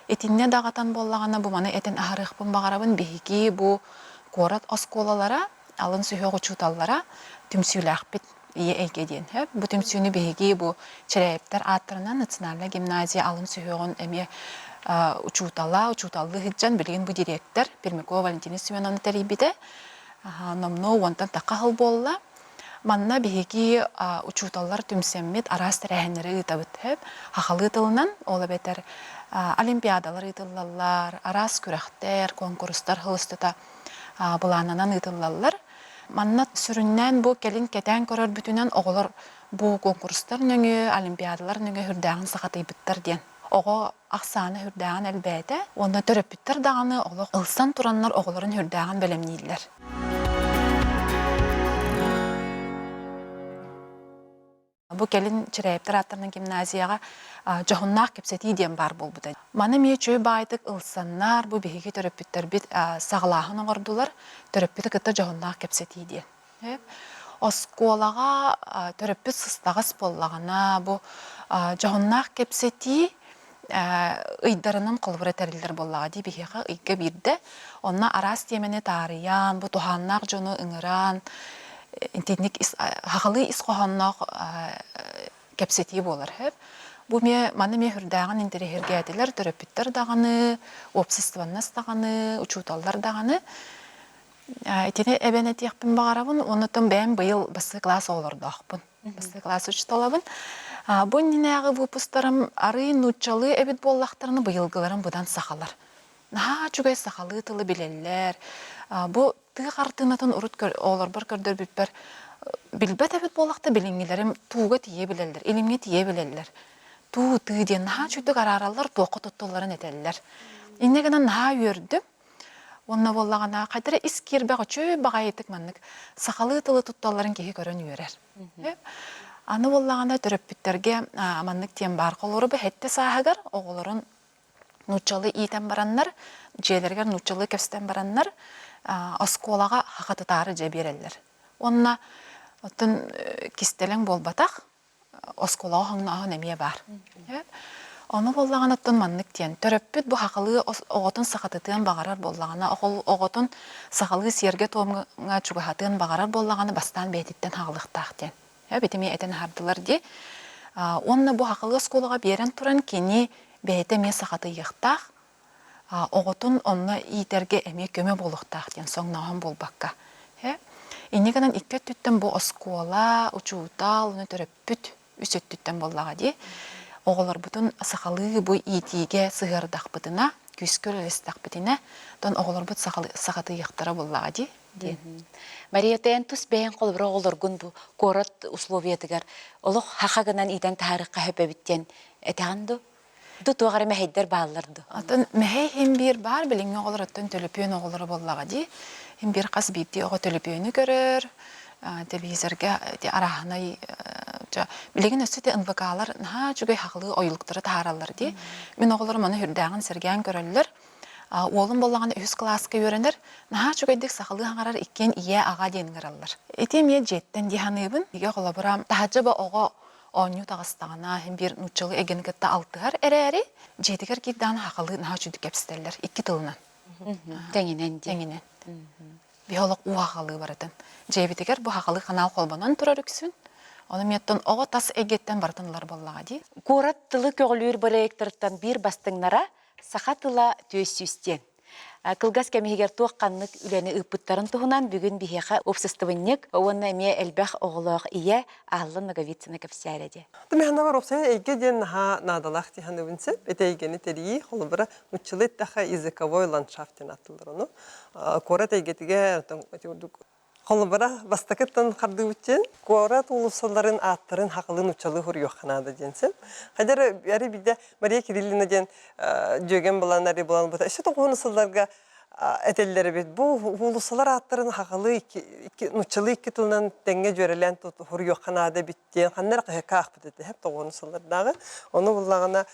Итиннэ даҕатан буоллаҕына, бу маны этэн аһарыахпын баҕарабын. Биһиги бу куорат оскуолалара, алын сүһүөх учууталлара түмсүүлээхпит ийэ эйгэ диэн. Бу түмсүүнү биһиги бу Чэрээйэптэр ааттарынан национальнай гимназия алын сүһүөҕүн эмиэ учуутала, учууталлыы сылдьан билигин бу дириэктэр Пермякова Валентина Семеновна тэрийбитэ. Номнуо уонтан тахха сыл буолла. Манна биһиги учууталлар түмсэммит араас тэрээһиннэри ыытабыт. Сахалыы тылынан, ол эбэтэр олимпиадалар ыытыллаллар, араас күрэхтэр, куонкурустар сыл устата былааннанан ыытыллаллар. Манна сүрүннээн бу кэлин кэтээн көрөрбүтүнэн оҕолор бу куонкурустар нөҥүө, олимпиадалар нөҥүө сүрдээҕин сахатыйбыттар диэн. Оҕо ахсаана сүрдээҕин элбээтэ уонна төрөппүттэр даҕаны олох ылсан тураннар оҕолорун сүрдээҕин бэлэмнииллэр. Бу кэлин Чирээптэр ааттарынан гимназияҕа дьоһуннаах кэпсэтии диэн баар буолбута. Маны эмиэ үчүгэй баайдык ылсаннар, бу биһиги төрөппүттэрбит саҕалааһын оҥордулар, төрөппүтү кытта дьоһуннаах кэпсэтии диэн. Оскуолаҕа төрөппүт сыстаҕас буоллаҕына, бу дьоһуннаах кэпсэтии ыйдарынан холобура тэриллэр буоллаҕа дии биһиэхэ ыйга биирдэ. Онно араас тиэмэни таарыйан, бу туһааннаах дьону ыҥыран, итинник сахалыы ис хоһоонноох кэпсэтии буолар сөп. Бу эмиэ маны эмиэ сүрдээҕин интэриэһиргээтилэр төрөппүттэр даҕаны, уопсастыбаннас даҕаны, учууталлар даҕаны. Итини эбэн этиэхпин баҕарабын. Оннуттан бэйэм быйыл бастакы кылаас оҕолордоохпун. Бастакы кылаас учууталабын. Бу иннинээҕи выпустарым арыый нууччалыы эбит буоллахтарына быйылгыларым быдан сахалар. Наһаа үчүгэй сахалыы тылы билэллэр. Бу тыы хартыынатын урут оҕолорбор көрдөрбүппэр билбэт эбит буоллахта билиҥҥилэрим тууга тиийэ билэллэр, илимҥэ тиийэ билэллэр. Туу, тыы диэн наһаа үчүгдүк араараллар, туохха туттулларын этэллэр. Инньэ гынан наһаа үөрдүм. Уонна буоллаҕына, хайдах эрэ ис киирбэх үчүгэй баҕайытык маннык сахалыы тылы тутталларын киһи көрөн үөрэр. Аны буоллаҕына төрөппүттэргэ маннык диэн баар. Холобура, бу сэттэ сааһыгар оҕолорун нууччалыы иитэн бараннар, дьиэлэригэр нууччалыы кэпсэтэн бараннар, оскуолаҕа хахатытаары дьэ биэрэллэр. Уонна оттон кистэлэҥ буолбатах, оскуолаҕа хоҥнооһун эмиэ баар. Ону буоллаҕына оттон маннык диэн, төрөппүт бу сахалыы оҕотун сахатытыан баҕарар буоллаҕына, оҕотун сахалыы сиэргэ-туомҥа чугаһатыан баҕарар буоллаҕына, бастаан бэйэтиттэн хаалыахтаах диэн. Эбит эмиэ этэн аһардылар дии. Уонна бу сахалыы оскуолаҕа биэрэн туран кини бэйэтэ эмиэ сахатыйыахтаах, оҕотун онно иитэргэ эмиэ көмө буолуохтаах диэн соҥнооһун буолбакка. Инньэ гынан икки өттүттэн бу оскуола, учуутал, уонна төрөппүт үс өттүттэн буоллаҕа дии. Оҕолорбутун сахалыы бу иитиигэ сыһыардахпытына, күүскэ үлэлэстэхпитинэ, оттон оҕолорбут сахатыйыахтара буоллаҕа дии диэн. Мария, эн тус бэйэҥ холобура оҕолоргун бу куорат условиятыгар олох хаха гынан иитэн таһаарыахха сөп эбит диэн этэҕин дуу? Ду туох эрэ мэһэйдэр бааллар дуу? Оттон мэһэй иһин биир баар, билиҥҥи оҕолор оттон төлөпүөн оҕолоро буоллаҕа дии. Иһин биир хас биирдии оҕо төлөпүөнү көрөр, телевизорга ити арааһынай билигин өссө ити НВК-лар наһаа үчүгэй хаҕылыы ойуулуктары таһаараллар дии. Мин оҕолорум ону сүрдээҕин сэргээн көрөллөр. Уолум буоллаҕына үһүс кылааска үөрэнэр, наһаа үчүгэйдик сахалыы хаҥарар иккиэн ийээ-аҕа диэн ыҥыраллар. Ити эмиэ дьиэттэн дии саныыбын. Игэ холобура, таһырдьа ба оҕо оонньуу таҕыстаҕына, иһин биир нууччалыы эйгэни кытта алтыһар эрээри, дьиэтигэр киирдэҕинэ сахалыы наһаа үчүгдүк кэпсэтэллэр икки тылынан. Тэҥинэн дии. Тэҥинэн. Биһи олох уу сахалыы барытын. Дьиэбитигэр бу сахалыы ханаал холбонон турар үксүн. Ону миэттэн оҕо тас эйгэттэн барытын ылар буоллаҕа дии. Куорат тылы көҕүлүүр бырайыактарыттан биир бастыҥнара саха тыла түөс сүүс диэн. Кылгас кэм иһигэр туох ханнык үлэни ыыппыттарын туһунан бүгүн биһиэхэ уопсастыбынньык уонна эмиэ элбэх оҕолоох ийэ Алла Ноговицына кэпсээрэ диэ. Механабар уопсайын эйгэ диэн наһаа наадалаах дии саныыбын сөп. Ити эйгэни тэрийии, холобура, нууччалыы эттэххэ языковой ландшафт диэн ааттыыллар ону. Куорат эйгэтигэр ити курдук Холобура, бастакыттан хардыыбыт диэн, куорат уулуссаларын ааттарын хахылыы нууччалыы суруйуохха наада диэн син. Хайдар эри биирдэ Мария Кириллина диэн дьүөгэм булан ари булан бута өссө тоҕуһун сылларга этэллэр эбит. Бу уулуссалар ааттарын хахылыы нууччалыы икки тылынан тэҥҥэ дьүөрэлээн суруйуохха наада эбит диэн ханна эрэ хаһыакка аахпыт этэ һэп тоҕуһун сыллардааҕы. Ону буллаҕына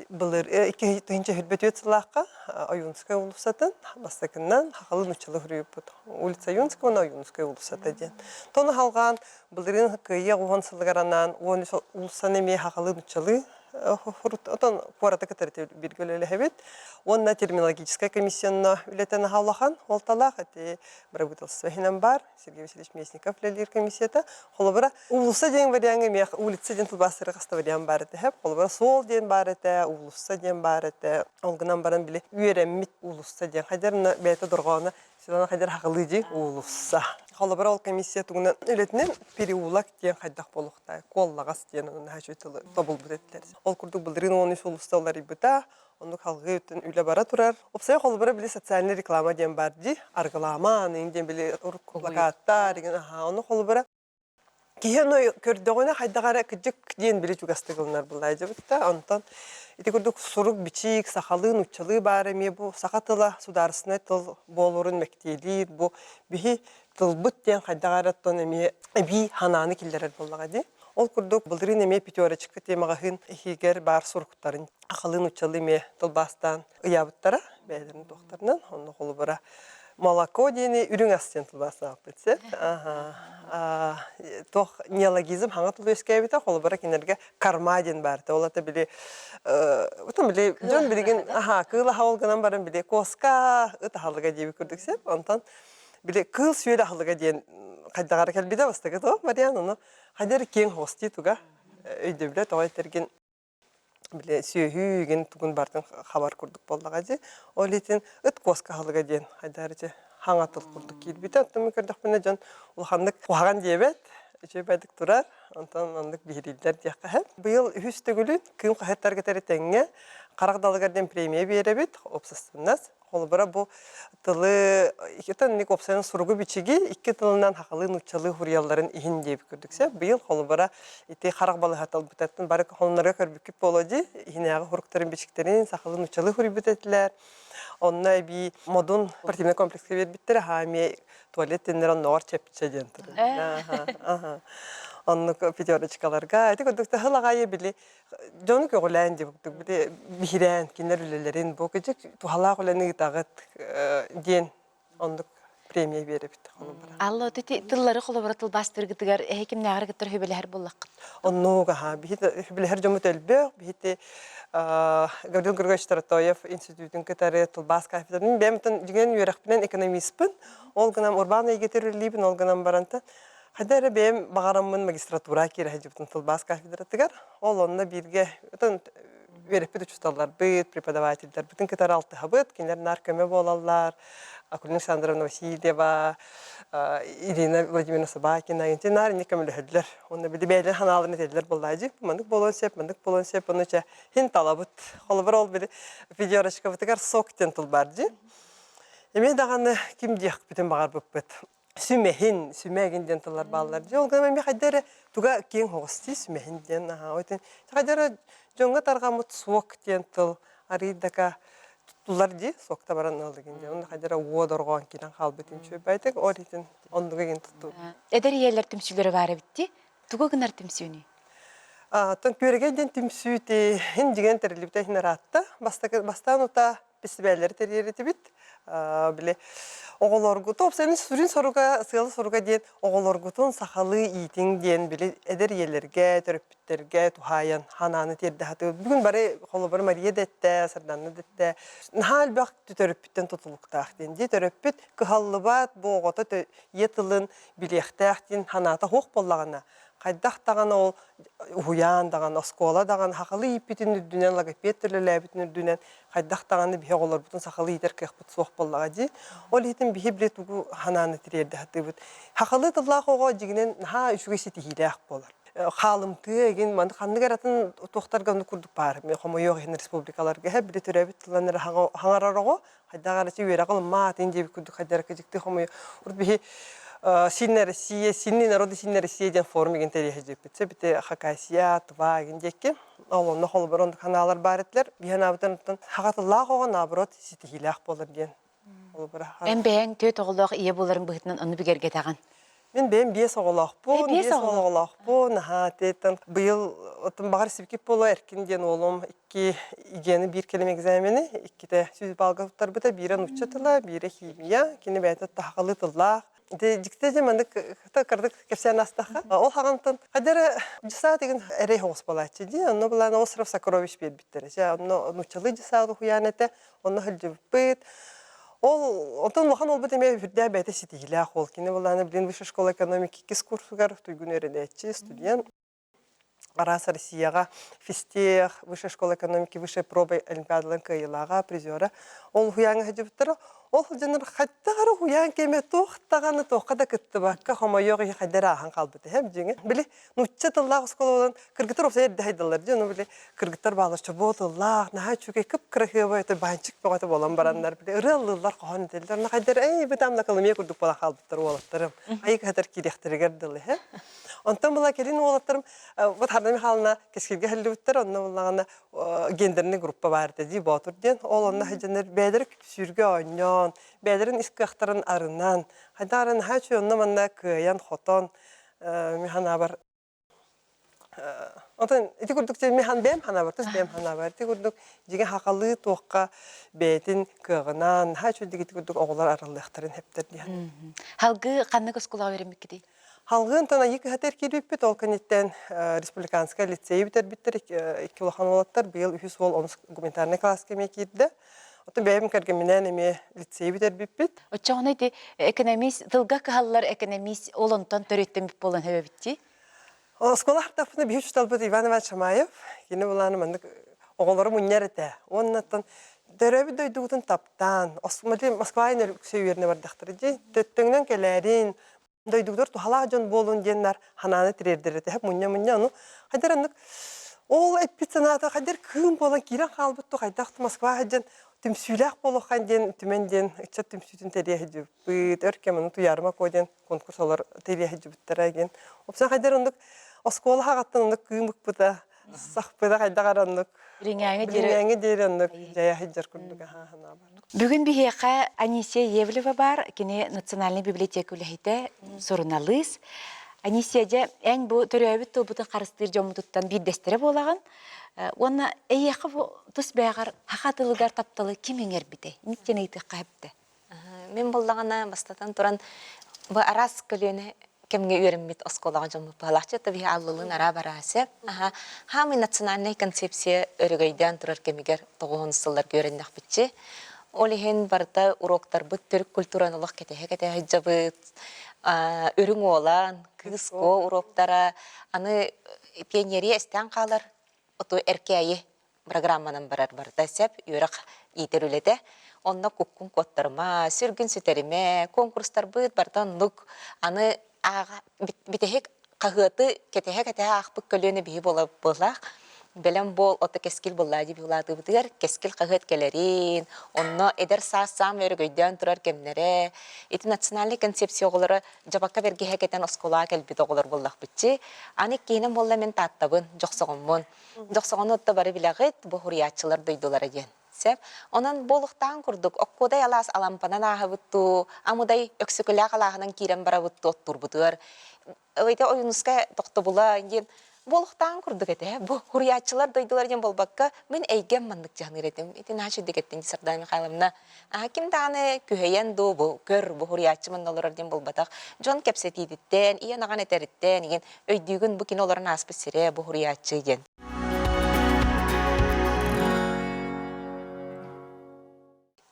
былыр 2024 сыллаахха Ойуунскай уулуссатын бастакынан хахылыы нууччалыы суруйбут. Улица Ойуунская уонна Ойуунскай уулуссата диэн. Тону халҕаан былырыын Кыайыы уон сылыгар анаан уон уулуссаны эмиэ хахалыы нуччалыы отон куораты кытары бииргэ үлэлэһэбит. Уонна терминологическай комиссияны үлэтэ наһаа улахан уолталаах ити бырабыыталыстыба иһинэн баар Сергей Васильевич Местников үлэлиир комиссията. Холобура, уулусса диэн вариаҥҥа эмиэ улица диэн тылбаастары хаста вариант баар этэ. Холобура, суол диэн баар этэ, уулусса диэн баар этэ. Ол гынан баран били үөрэммит уулусса диэн хайдар бэйэтэ дорҕооно Светлана хайдар хахылыы дии уулусса. Холобура, ол комиссия тугунан үлэтинэн переулок диэн хайдах буолуохтаах, куоллаҕас диэн наһаа үчүгэй тылы тобулбут этилэр. Ол курдук былырыын 13 улууста уларыйбыта, оннук салгыы өттүн үлэ бара турар. Уопсайа холобура били социальный реклама диэн баар дии, аргылаама аныын диэн били урукку плакаттар деген аха ону холобура Киһи ону көрдөҕүнэ хайдах эрэ кырдьык диэн били чугастык ылынар былаадьабыт да, онтон ити курдук сурук-бичик, сахалыы, нууччалыы баар эмиэ бу саха тыла судаарыстыбаннай тыл буоларын мэктиэлиир, бу биһи тылбыт диэн хайдах эрэ оттон эмиэ эбии ханааны киллэрэр буоллаҕа дии. Ол курдук былырыын эмиэ пятерочка диэн маҕаһыын иһигэр баар суруктарын сахалыы, нууччалыы эмиэ тылбаастаан ыйаабыттара бэйэлэрин туохтарынан онно холобура молоко диэни үрүҥ ас диэн тылбаастаабыппыт сөп туох неологизм хаҥа тыл үөскээбитэ холобура кинилэргэ карма диэн баар ол ата били отон били дьон билигин аха кыыл аһа ол гынан баран били куоска ыт аһылыга диэбит курдук сөп онтон били кыыл сүөл аһылыга диэн хайдаҕара кэлбитэ бастакы туох Мариан ону хайдары киэҥ хостии туга өйдөбүлэ тоҕо этэргин били сүөһү игин тугун бартын хабар курдук буоллаҕа дии. Ол иһин ыт куоска аһылыга диэн хайдары дьэ хаҥа тыл курдук киирбитэ. Оттон мин көрдөхпүнэ дьон улаханнык куһаҕан диэбэт, үчүгэйдик турар, онтон оннук биһирииллэр диэххэ сөп. Быйыл үһүс төгүлүн Кыым хаһыаттарга тэҥҥэ Харах далыгар диэн премия биэрэбит, уопсастыбаннас. Холобура, бу тылы итинник уопсайынан суругу-бичиги икки тылынан сахалыы нууччалыы суруйалларын иһин диэбит курдук сөп. Быйыл холобура ити харах балыһа талбытаттан бары холоннорго көрбүккүт буолуо дии. Иһинээҕи суруктарын бичиктэрин сахалыы нууччалыы суруйбут этилэр. Онно эбии Модун спортивнай комплекска биэрбиттэрэ аһаа эмиэ туалет тиннэр онноҕор чэпчэ диэн турар. Оннук пятерочкаларга ити курдук тыһыл аҕайы били дьону көҕүлээн диэбит били биһирээн кинилэр үлэлэрин бу кыдьык туһалаах үлэни ыытаҕыт диэн оннук премия биэрэбит холобура. Алла ити тыллары холобура тылбаастыыргытыгар эһи кимнээҕэр кыттар хүбэлэһэр буоллаххыт? Оннук аха биһи хүбэлэһэр дьоммут элбэх биһити Гаврил Григорьевич Таратоев институтун кытары тылбаас кафедратын бэйэм дьиҥэн үөрэхпинэн экономиспын ол гынан урбаан эйгэтигэр үлэлиибин ол гынан баранта Хайда эрэ бэйэм баҕараммын магистратура киирэ сылдьыбытым тылбаас кафедратыгар. Ол онно бииргэ отон үөрэппит учууталларбыт, преподавателлэрбитин кытары алтыһабыт, кинилэр наар көмө буолаллар. Акулина Александровна Васильева, Ирина Владимировна Собакина, инти наар инник көмөлөһөллөр. Онно били бэйэлэрин ханааларын этэллэр буоллаа дии. Маннык буолуон сөп, маннык буолуон сөп, ону чэ хин талабыт. Холобур ол били пятерочкабытыгар сок диэн тыл баар дии. Эмиэ даҕаны ким диэхпитин баҕарбыппыт. Сүмэһин, сүмээгин диэн тыллар бааллар. Дьэ, ол гынан эмиэ хайда эрэ туга киэҥ оҕус дии сүмэһин диэн аһаа. Ойтон хайда эрэ дьоҥҥо тарҕаммыт суок диэн тыл арыйдака туттуллар дии, суокта баран ыалдыгын диэн. Онно хайда эрэ уо дорҕоон киирэн хаалбыт үчүгэйбайтык ол итин оннуга игин туттуу. Эдэр ийэлэр түмсүүлэрэ баар эбит дии. Тугу гынар түмсүүнүй? Оттон Күөрэгэй диэн түмсүү иһин дьиҥэн тэриллибитэ иһин ыраатта. Бастакы бастаан утаа бэстибээллэри тэрийэр этибит. Били оҕолоргутун, уопсайынан сүрүн соруга, сыала-соруга диэн оҕолоргутун сахалыы иитиҥ диэн били эдэр ийэлэргэ, төрөппүттэргэ туһаайан ханааны тиэрдэ сатыыбыт. Бүгүн бары холобур Мария да эттэ, Сарданна да эттэ, наһаа элбэх төрөппүттэн тутулуктаах диэн. Дии төрөппүт кыһаллыбат, бу оҕото ийэ тылын билиэхтээх диэн санаата суох буоллаҕына, хайдах даҕаны ол уһуйаан даҕаны, оскуола даҕаны сахалыы ииппитин үрдүнэн, логопед үлэлээбитин үрдүнэн хайдах даҕаны биһи оҕолорбутун сахалыы иитэр кыахпыт суох буоллаҕа дии. Ол иһин биһи били тугу санааны тириэрдэ сатыыбыт. Сахалыы тыллаах оҕо дьиҥинэн наһаа үчүгэй ситиһиилээх буолар. Хаалымтыа игин маны ханнык эрэ атын туохтарга оннук курдук баар. Хомойуох иһин республикаларга иһэ били төрөөбүт тылынан эрэ хаҥарар оҕо хайдах эрэ үөрэҕи ылыммаат ин диэбит курдук хайдах эрэ кыдьыктыы хомуйу урут биһи Сильная Россия, сильные народы, сильная Россия диэн форум игин тэрийэ сылдьыбыппыт. Сөбүтэ Хакасия, Тыва игин диэкки. Ол онно холобур оннук ханаалар баар этилэр. Биһи анаабытын оттон хахатыллаах оҕо наоборот ситиһиилээх буолар диэн. Холобура. Эн бэйэҥ түөрт оҕолоох ийэ буоларыҥ быһыытынан ону бигэргэтэҕин. Мин бэйэм биэс оҕолоохпун, биэс оҕолоохпун, наһаа тиэтэн быйыл оттон баҕар сибикип буолуо Эркин диэн уолум икки ИГЭни биир кэлим экзамени иккитэ 100 баллга туттарбыта, биирэ нуучча тыла, биирэ химия, кини бэйэтэ таһаҕалыы тыллаах. Ити дьикти дьэ маннык кырдык кэпсээн астахха. Ол хаҕантан хайда эрэ дьысаа деген эрэй соҕус буолааччы дии. Онно былаан Остров Сокровищ биэрбиттэрэ. Дьэ онно нууччалыы дьысаа уһуйаан этэ. Онно сылдьыбыппыт. Ол онтон улахан уолбут эмиэ үрдээх бэйэтэ ситиһиилээх уол. Кини былаана билин высшая школа экономики иккис курсугар туйгун үөрэнээччи, студент. Араас Россияҕа физтех, высшая школа экономики, высшая проба олимпиадаларын кыайыылааҕа, призера. Ол уһуйааҥҥа сылдьыбыттара. Ол сылдьаннар хайдах эрэ уһуйаан кэмэ туох даҕаны туохха да кыттыбакка хомойуох иһи хайда эрэ ааһан хаалбыт эһэм дьиҥэ. Били нуучча тыллаах оскуола буолан кыргыттар уопсай эрдэ хайдаллар дии ону били кыргыттар бааллар чобуо тыллаах наһаа үчүгэй кып-кырасыабай это баанчык бөҕөтө буолан бараннар били ырыа ыллыыллар хоһоон этэллэр онно хайда эрэ эй бытаамна кылымыйа курдук буолан хаалбыттар уолаттарым айык ыһатар киириэхтэригэр дылы эһэ. Онтон була кэлин уолаттарым вот Харда Михайловна кэскилгэ иһиллибиттэр онно буллаҕына гендерный группа баар этэ дии Боотур диэн ол онно сылдьаннар бэйэлэрэ сүүргэ оонньоон бэйэлэрин ис кыахтарын арынан хайдах эрэ наһаа үчүгэй онно-манна кыайан-хотон мин санаабар Онтон ити курдук мин бэйэм санаабар тус бэйэм санаабар ити курдук дьиҥэ сахалыы туохха бэйэтин кыаҕынан наһаа үчүгэйдик ити курдук оҕолор арыллыахтарын сөптөр диэн. Халгыы ханнык оскуолаҕа үөрэммиккитий? Халгыынтан Айыы кыһата киирбиппит, ол кэнниттэн республиканскай лицейи бүтэрбиттэр икки улахан уолаттар, быйыл үһүс уол онус гуманитарнай кылааска эмиэ киирдэ. Оттон бэйэм кэргэмминээн эмиэ лицейи бүтэрбиппит. Оччоҕуна ити экономист, тылга кыһаллар экономист ол онтон төрүттэммит буолан сөбөбүттии? Оскуола хартаппына биһи учууталбыт Иван Иванович Шамаев, кини булааны маннык оҕолору мунньар этэ. Уоннаттан төрөөбүт дойдубутун таптаан, Москва үксэ үөрэнэ бардахтара дии. Төттөҥнөн кэлээрин, дойдугутугар туһалаах дьон буолун диэннэр ханааны тириэрдэр этэ. Мунньа-мунньа ону хайдар аннык ол эппит санаата хайдар кыым буолан киирэн хаалбыт ту хайдах Москва сылдьан түмсүүлээх буолуоххан диэн түмэн диэн ыччат түмсүүтүн тэрийэ сылдьыбыппыт. Өр кэм ону Туйаарыма Куо диэн конкурс олор тэрийэ сылдьыбыттара диэн. Опсан хайдар оннук оскуола хаҕаттан оннук кыым ыкпыта сахпыта хайдах эрэ оннук Билиҥээҥи диэри билиҥээҥи диэри оннук дьайа сылдьар курдук аһаа санаабар. Бүгүн биһиэхэ Анисия Евлева баар, кини Национальнай библиотека үлэһитэ, суруналыыс. Анисия, дьэ, эн бу төрөөбүт тылбытын харыстыыр дьоммутуттан биирдэстэрэ буолаҕын. Уонна эйиэхэ бу тус бэйэҕэр саха тылыгар тапталы ким иҥэрбитэй? Ниттен ыйытыахха сөптө. Мин буоллаҕына, бастатан туран, бу араас көлүөнэ кэмҥэ үөрэммит оскуолаҕа дьоммут быһалаахчы это биһи аллылыын араа бараа сөп. Аха, хаамый национальнай концепция өрөгөйдөөн турар кэмигэр тоҕуһун сылларга үөрэннэхпитчи. Ол иһин барыта уроктарбыт төрүт культураны олох кэтэһэ-кэтэһэ сылдьабыт. Үрүҥ уолан, кыыс куо уроктара, аны пионерия эстээн хаалар, оту эркээйи программанан барар барыта сөп үөрэх иитэр үлэтэ. Онно куккун куоттарыма, сүргүн сүтэримэ, конкурстарбыт барыта оннук. Аны ааҕа бүтэһик хаһыаты кэтэһэ-кэтэһэ аахпыт көлүөнэ биһи буола буоллаах. Бэлэм буол, ото кэскил буоллаа дии улаатыыбытыгар кэскил хаһыат кэлэрин, онно эдэр саас саамай өрөгөйдөөн турар кэмнэрэ, ити национальнай концепция оҕолоро дьабакка бэргэһэ кэтэн оскуолаҕа кэлбит оҕолор буоллахпытчы. Аны иккиһинэн буолла мин Тааттабын, Дьохсоҕоммун. Дьохсоҕону отто бары билэҕит, бу суруйааччылар дойдулара диэн. Сөп. Онон буолуохтааҕын курдук, Оккуодай алаас Алампанан ааһабыт дуу, Амыдай Өксөкүлээх алааһынан киирэн барабыт дуу оттуурбутугар Ити Ойуунускай тохтобула диэн буолуохтааҕын курдук этэ. Бу суруйааччылар дойдулара диэн буолбакка, мин эйгэм маннык дьаһаныыр этим. Ити наһаа үчүгэй эттин Сардана Михайловна. Аа, ким даҕаны күһэйэн дуу, бу көр, бу суруйааччы манна олорор диэн буолбатах. Дьон кэпсэтиититтэн, ийэн-аҕан этэриттэн, игин өйдүүгүн бу кини олорон ааспыт сирэ, бу суруйааччы диэн.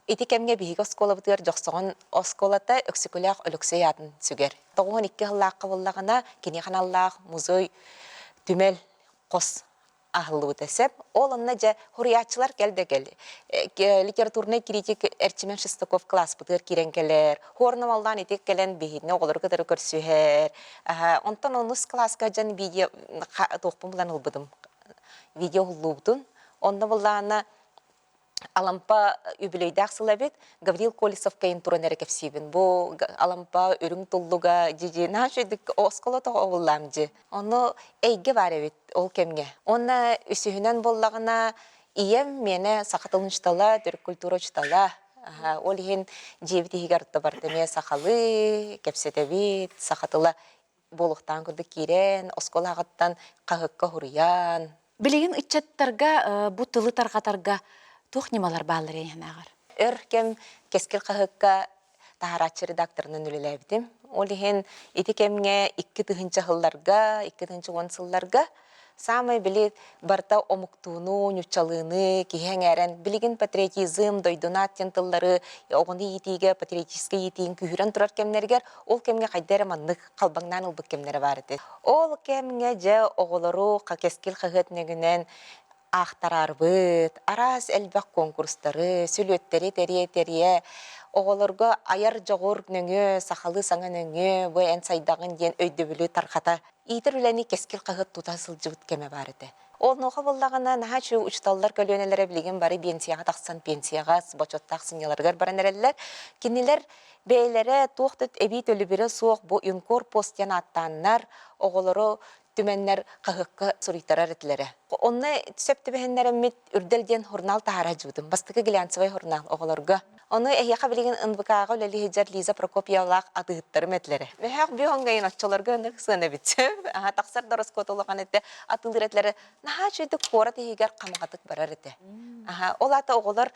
Ити кэмҥэ биһиги оскуолабытыгар Дьохсоҕон оскуолата Өксөкүлээх Өлөксөй аатын сүгэр. 92 сыллаахха буоллаҕына, киниэхэ аналлаах музей түмэл хос аһыллыбыта сөп. Ол онно дьэ суруйааччылар кэл да кэл. Литературнай критик Эрчимэн Шестаков кылааспытыгар киирэн кэлэр. Хуорнамаллаан ити кэлэн биһигини оҕолору кытары көрсүһэр. Онтон онус кылааска дьон видео туохпун булан ылбытым. Видео уһуллуубутун. Онно буллаана Алампа үбүлүөйдээх сыл эбит. Гаврил Колесовка туран эрэ кэпсиибин. Бу Алампа үрүҥ туллуга дьи наһаа үчүгэй оскуола тоҕо обуллаам дьи. Ону эйгэ баар эбит ол кэмҥэ. Уонна үсүһүнэн буоллаҕына ийэм миэнэ саха тылын учуутала, төрүт культура учуутала. Ол иһин дьиэбит иһигэр барыта эмиэ сахалыы кэпсэтэбит, саха тыла буолуохтаан курдук киирэн, оскуолаҕыттан хаһыакка суруйан. Билигин ыччаттарга бу тылы тарҕатарга туох ньымалар бааллар эйиэхэ Өр кэм Кэскил хаһыакка таһарааччы редакторынан үлэлээбитим. Ол иһин ити кэмҥэ 2000 сылларга, 2010 сылларга саамай били барыта омуктууну, ньуччалыыны киһи эҥээрэн билигин патриотизм, дойдунаат диэн тыллары оҕону иитиигэ патриотическай иитиин күүһүрэн турар кэмнэригэр ол кэмҥэ хайда эрэ маннык халбаҥнаан ылбыт кэмнэрэ баар этэ. Ол кэмҥэ дьэ оҕолору Кэскил хаһыат нөҥүнэн аахтараарбыт, араас элбэх конкурстары, сүлүөттэри тэрийэ-тэрийэ. Оҕолорго айар дьоҕур нөҥүө, сахалыы саҥа нөҥүө бу эн сайдаҕын диэн өйдөбүлү тарҕата иитэр үлэни Кэскил хаһыат тута сылдьыбыт кэмэ баар этэ. Онуоха буоллаҕына наһаа үчүгэй учууталлар көлүөнэлэрэ билигин бары биэнсийэҕэ тахсан пенсияҕа бочуоттаах сынньаларыгар баран эрэллэр. Кинилэр бэйэлэрэ туох да эбии төлөбүрэ суох бу юнкор пост диэн ааттааннар оҕолору түмэннэр хаһыакка суруйтарар этилэрэ. Онно сөп түбэһиннэрэммит Үрдэл диэн журнал таһаара сылдьыбытым. Бастакы глянцевай журнал оҕолорго. Ону эһиэхэ билигин НВК-ҕа үлэлии сылдьар Лиза Прокопьевалаах атыыһыттарым этилэрэ. Мөһөөх бүөһүҥҥэйин оччолорго ынырык сыана эбит. Аха тахсар да ороскуота улахан этэ. Атыылыыр этилэрэ наһаа үчүгэйдик куорат иһигэр хамаҕатык барар этэ. Аха ол аата оҕолор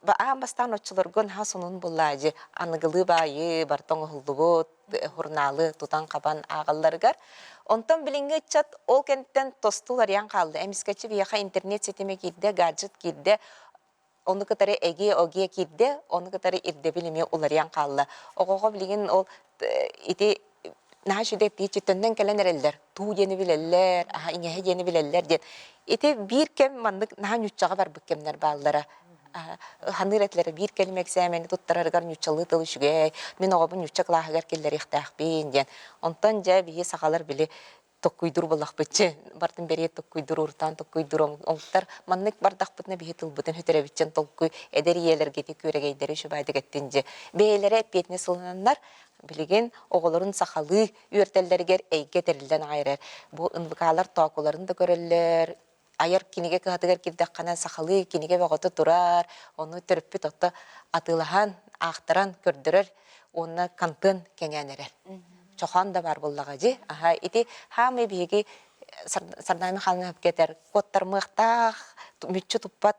аан бастаан оччолорго наһаа сонун буллаадьы аныгылыы баайы барыта оҥоһуллубут журналы тутан-хабан ааҕалларыгар. Онтон билиҥҥи ыччат ол кэнниттэн тосту уларыйан хаалла. Эмискэччи биһиэхэ интернет ситимэ киирдэ, гаджет киирдэ, ону кытары эги-огиэ киирдэ, ону кытары ирдэбил эмиэ уларыйан хаалла. Оҕоҕо билигин ол ити наһаа үчүгэй тииччиттэннэн кэлэн эрэллэр. Туу диэни билэллэр, аһа иҥэһэ диэни билэллэр диэн. Ити биир кэм маннык наһаа ньуччаҕа барбыт кэмнэр бааллара. Ханыыр этилэрэ биир кэлим эксээмэни туттарарыгар ньуччалыы тыл үчүгэй, мин оҕобун ньучча кылааһыгар киллэриэхтээхпин диэн. Онтон дьэ биһи сахалар били токкуйдуур буоллахпытчы, бартын бэриэт токкуйдуур, урутаан токкуйдуур омуктар маннык бардахпытына биһи тылбытын сүтэрэбитчэн толкуй эдэр ийэлэргэ ити күөрэгэйдэри үчүгэйдик эттин дьэ. Бэйэлэрэ эппиэтинэс ылынаннар билигин оҕолорун сахалыы үөртэллэригэр эйгэ тэриллэн аҕай эрэр. Бу НВК-лар тоокуларын да көрөллөр, айар кинигэ кыһатыгар киирдэххинэ сахалыы кинигэ бөҕөтө турар, ону төрөппүт отто атыылаһан, аахтаран көрдөрөр уонна контент кэҥээн эрэр. Чохоон да баар буоллаҕа дии. Аха ити хаамай биһиги Сардаана Михайловна этэр куоттармыахтаах, мүччү туппат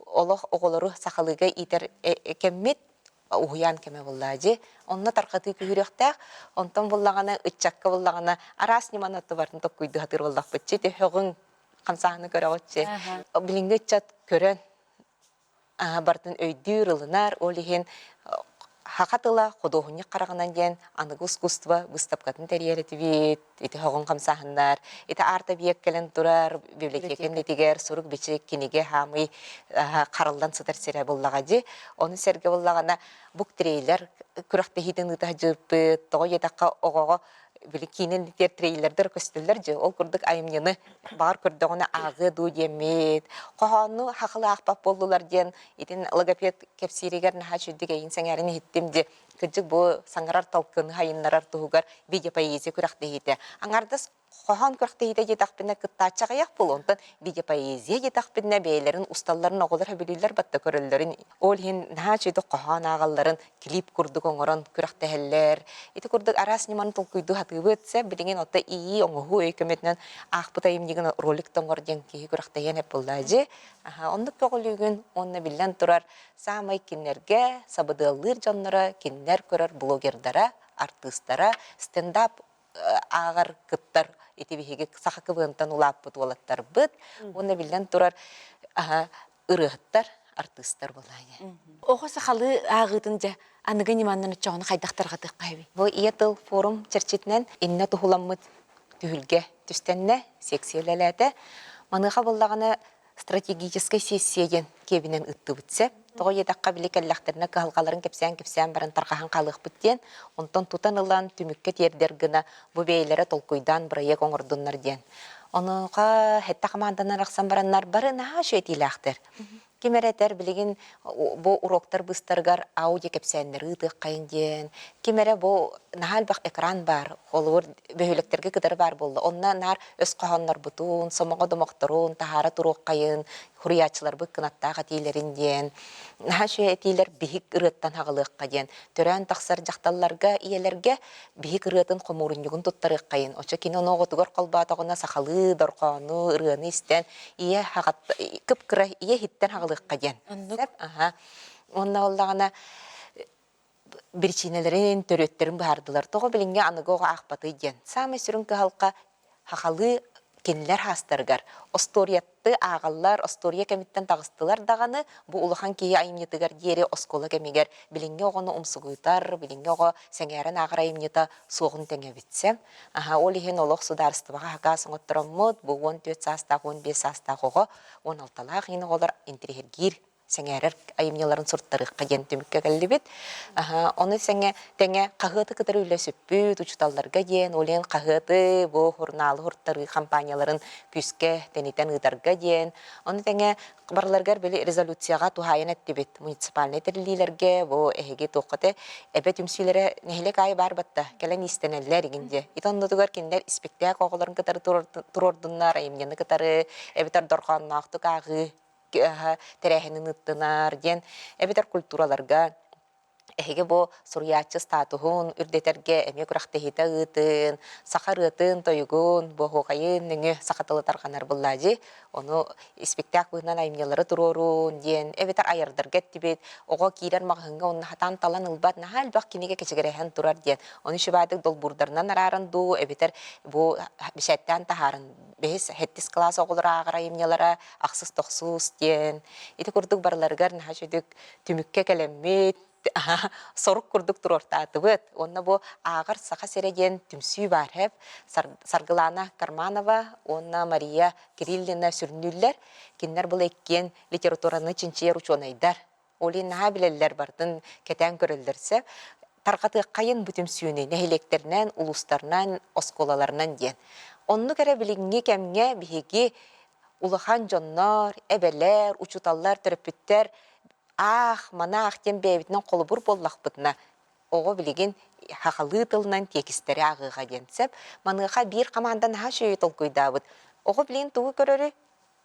олох оҕолору сахалыыга иитэр кэммит уһуйаан кэмэ буоллаа дии. Онно тарҕатыы күһүрүөхтээх. Онтон буллаҕына, ыччакка буллаҕына араас ньыманы оттубарын токкуйдуу сатыыр буоллахпыт. Чи төһөҕүҥ хамсааһыны көрөҕүт Билиҥҥи ыччат көрөн барытын өйдүүр, ылынар. Ол иһин саха тыла худуоһунньук хараҕынан диэн аныгы искусство быыстапкатын тэрийэр этибит. Ити хоҕун хамсааһыннар, ити арт-объект кэлэн турар, библиотека иннитигэр сурук-бичик, кинигэ хаамый хараллан сытар сирэ буллаҕа дии. Ону сэргэ буллаҕына буктрейлер күрэхтэһиитин ыыта сылдьыбыппыт. Тоҕо диэтэххэ оҕоҕо били киинэ иннитигэр трейлердэр көстөллөр дьэ. Ол курдук айымньыны баҕар көрдөҕүнэ ааҕыа дуу диэммит. Хоһоонну хахыл аахпат буоллулар диэн итин логопед кэпсииригэр наһаа үчүгдүк эйин сэҥээрин иһиттим дии. Кырдьык бу саҥарар талкыны сайыннарар туһугар видеопоэзия күрэхтэһиитэ. Аҥаардас хоһоон күрэхтэһиитэ диэтэхпинэ кыттааччы аҕыйах буолуо. Онтон видеопоэзия диэтэхпинэ бэйэлэрин усталларын оҕолор сөбүлүүллэр батта көрөллөрүн. Ол иһин наһаа үчүгэйдик хоһоон ааҕалларын клип курдук оҥорон күрэхтэһэллэр. Ити курдук араас ньыманы толкуйдуу сатыыбыт. Сөп билигин отто ии оҥоһуу өй көмөтүнэн аахпыт айымньыгын ролик оҥор диэн киһи күрэхтэһиэн эп буоллаа дьи. Оннук көҕүлүүгүн уонна биллэн турар Саамай кинилэргэ сабыдыаллыыр дьонноро кинилэр көрөр блогердара, артыыстара, стендап ааҕар, кыттар ити биһиги саха КВН-тан улааппыт уолаттарбыт уонна биллэн турар ырыаһыттар, артыыстар буолаайа. Оҕо сахалыы ааҕыытын дьэ аныгы ньыманнан оччоҕуна хайдах тарҕатыахха эбий? Бу Ийэ тыл форум чэрчитинэн иннэ туһуламмыт түһүлгэ түстэннэ, секция үлэлээтэ. Маныаха буоллаҕына стратегическай сессия диэн киэбинэн ыыттыбыт сөп. Тоҕо диэтэххэ, били кэллэхтэринэ кыһалҕаларын кэпсээн-кэпсээн баран тарҕаһан хаалыахпыт диэн, онтон тутан ылан түмүккэ тиэрдэр гына бу бэйэлэрэ толкуйдаан бырайыак оҥордуннар диэн. Онуоха сэттэ хамаанданан арахсан бараннар бары наһаа үчүгэй этиилээхтэр. Ким эрэ этэр билигин бу уроктар быыстарыгар аудио кэпсээннэри ыытыаххайын диэн, ким эрэ бу наһаа элбэх экран баар, холобур бөһүөлэктэргэ кытары баар буолла. Онно наар өс хоһооннорбутун, сомоҕо домохторун таһаара туруоххайын, суруйааччыларбыт кынаттаах этиилэрин диэн, наһаа үчүгэй этиилэр биһик ырыаттан аҕалыахха диэн, төрөөн тахсар дьахталларга, ийэлэргэ биһик ырыатын хомуурунньугун туттарыаххайын. Оччо кини ону оҕотугар холбоотоҕуна сахалыы дорҕоону, ырыаны истэн, ийэ кып-кыра ийэ иһиттэн аҕалыахха диэн. Оннук. Аха. Уонна буоллаҕына биричиинэлэрин, төрүөттэрин быһаардылар. Тоҕо билиҥҥи аныгы оҕо аахпатый диэн. Саамай сүрүн кыһалҕа сахалыы кинилэр хаастарыгар остуоруйатты ааҕаллар, остуоруйа кэмиттэн таҕыстылар даҕаны бу улахан киһи айымньытыгар диэри оскуола кэмигэр билиҥҥи оҕону умсугутар, билиҥҥи оҕо сэҥээрэн ааҕар айымньыта суоҕун тэҥэбитсэм. Аһа, ол иһин олох судаарыстыбаҕа хакаас оҥоттороммут, бу 14 саастаах, 15 саастаах оҕо, 16-лаах иин оҕолор интириэһиргиир. сэҥээрэр айымньыларын суруттарыахха диэн түмүккэ кэллибит. Ону сэҥэ тэҥэ хаһыаты кытары үлэ сүппүт учууталларга диэн, ол иһин хаһыаты, бу сурунаалы суруттарыы хампаанньаларын күүскэ тэнитэн ыытарга диэн. Ону тэҥэ барыларыгар били резолюцияҕа туһаайан эттибит. Муниципальнай тэриллиилэргэ бу эһиги туохха те эбэ түмсүүлэрэ нэһилиэк аайы баар батта кэлэн иистэнэллэр игин диэ. Ити оннутугар кинилэр испиктээк оҕолорун кытары туруордуннар, айымньыны кытары эбэтэр дорҕоонноохтук ааҕыы тэрээһинин ыыттынар диэн эбэтэр культураларга эһиги бу суруйааччы статуһун үрдэтэргэ эмиэ күрэхтэһиитэ ыытын, саха ырыатын, тойугун, буоһуохайын нөҥүө саха тыла тарҕанар буллаадьы. Ону испиктээк быһыынан айымньылары туруорун диэн эбэтэр айардарга эттибит. Оҕо киирэр маҕаһыыҥҥа онно хатаан талан ылбат, наһаа элбэх кинигэ кэчигирэһэн турар диэн. Ону үчүгэйдик долбуурдарынан арааран дуу, эбэтэр бу бэчээттээн таһааран бэһис, сэттис кылаас оҕолоро ааҕар айымньылара ахсыс тохсус диэн. Ити курдук барыларыгар наһаа үчүгэй түмүккэ кэлэммит, сорук курдук туруортаатыбыт. Уонна бу Ааҕар Саха сирэ диэн түмсүү баар һэп. Саргылана Карманова уонна Мария Кириллина сүрүннүүллэр. Кинилэр бұл иккиэн литератураны чинчийэр учуонайдар. Ол иһин наһаа билэллэр, барытын кэтээн көрөллөр сөп. Тарҕатыаххайын бу түмсүүнү нэһилиэктэринэн, улуустарынан, оскуолаларынан диэн. Оннук эрэ билиҥҥи кэмҥэ биһиги улахан дьоннор, эбэлэр, учууталлар, төрөппүттэр аах, манаах диэн бэйэбитинэн холобур буоллахпытына, оҕо билигин сахалыы тылынан тиэкистэри ааҕыаҕа диэн сөп. Маныаха биир хамаанда наһаа үчүгэй толкуйдаабыт. Оҕо билигин тугу көрөрүй?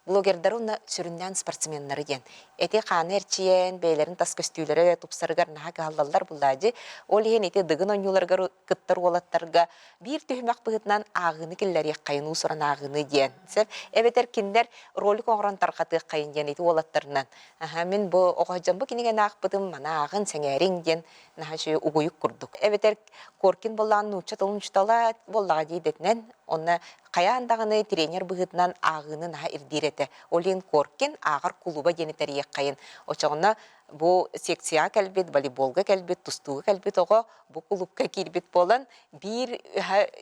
Блогердары уонна сүрүннээн спортсменнары диэн. Эти-хааны эрчийэн, бэйэлэрин тас көстүүлэрэ тупсарыгар наһаа кыһаллаллар буллаадьы. Ол иһин ити Дыгын оонньууларыгар кыттар уолаттарга биир түһүмэх быһыытынан ааҕыыны киллэриэххэйин, уус-уран ааҕыыны диэн. Сөп. Эбэтэр кинилэр ролик оҥорон тарҕатыаххайын диэн ити уолаттарынан. Аһа, мин бу оҕо дьон бу кинигэни аахпытым, маны ааҕын, сэҥээриҥ диэн наһаа үчүгэй угуйук курдук. Эбэтэр Коркин буоллаҕына нуучча тылын учуутала буоллаҕа дии идэтинэн, онно хайаан даҕаны тренер быһыытынан ааҕыыны наһаа ирдиир этэ. Ол иһин Коркин ааҕар кулуба диэни тэрийиэххэйин. Оччоҕуна бу секцияҕа кэлбит, волейболга кэлбит, тустууга кэлбит оҕо бу кулуупка киирбит буолан биир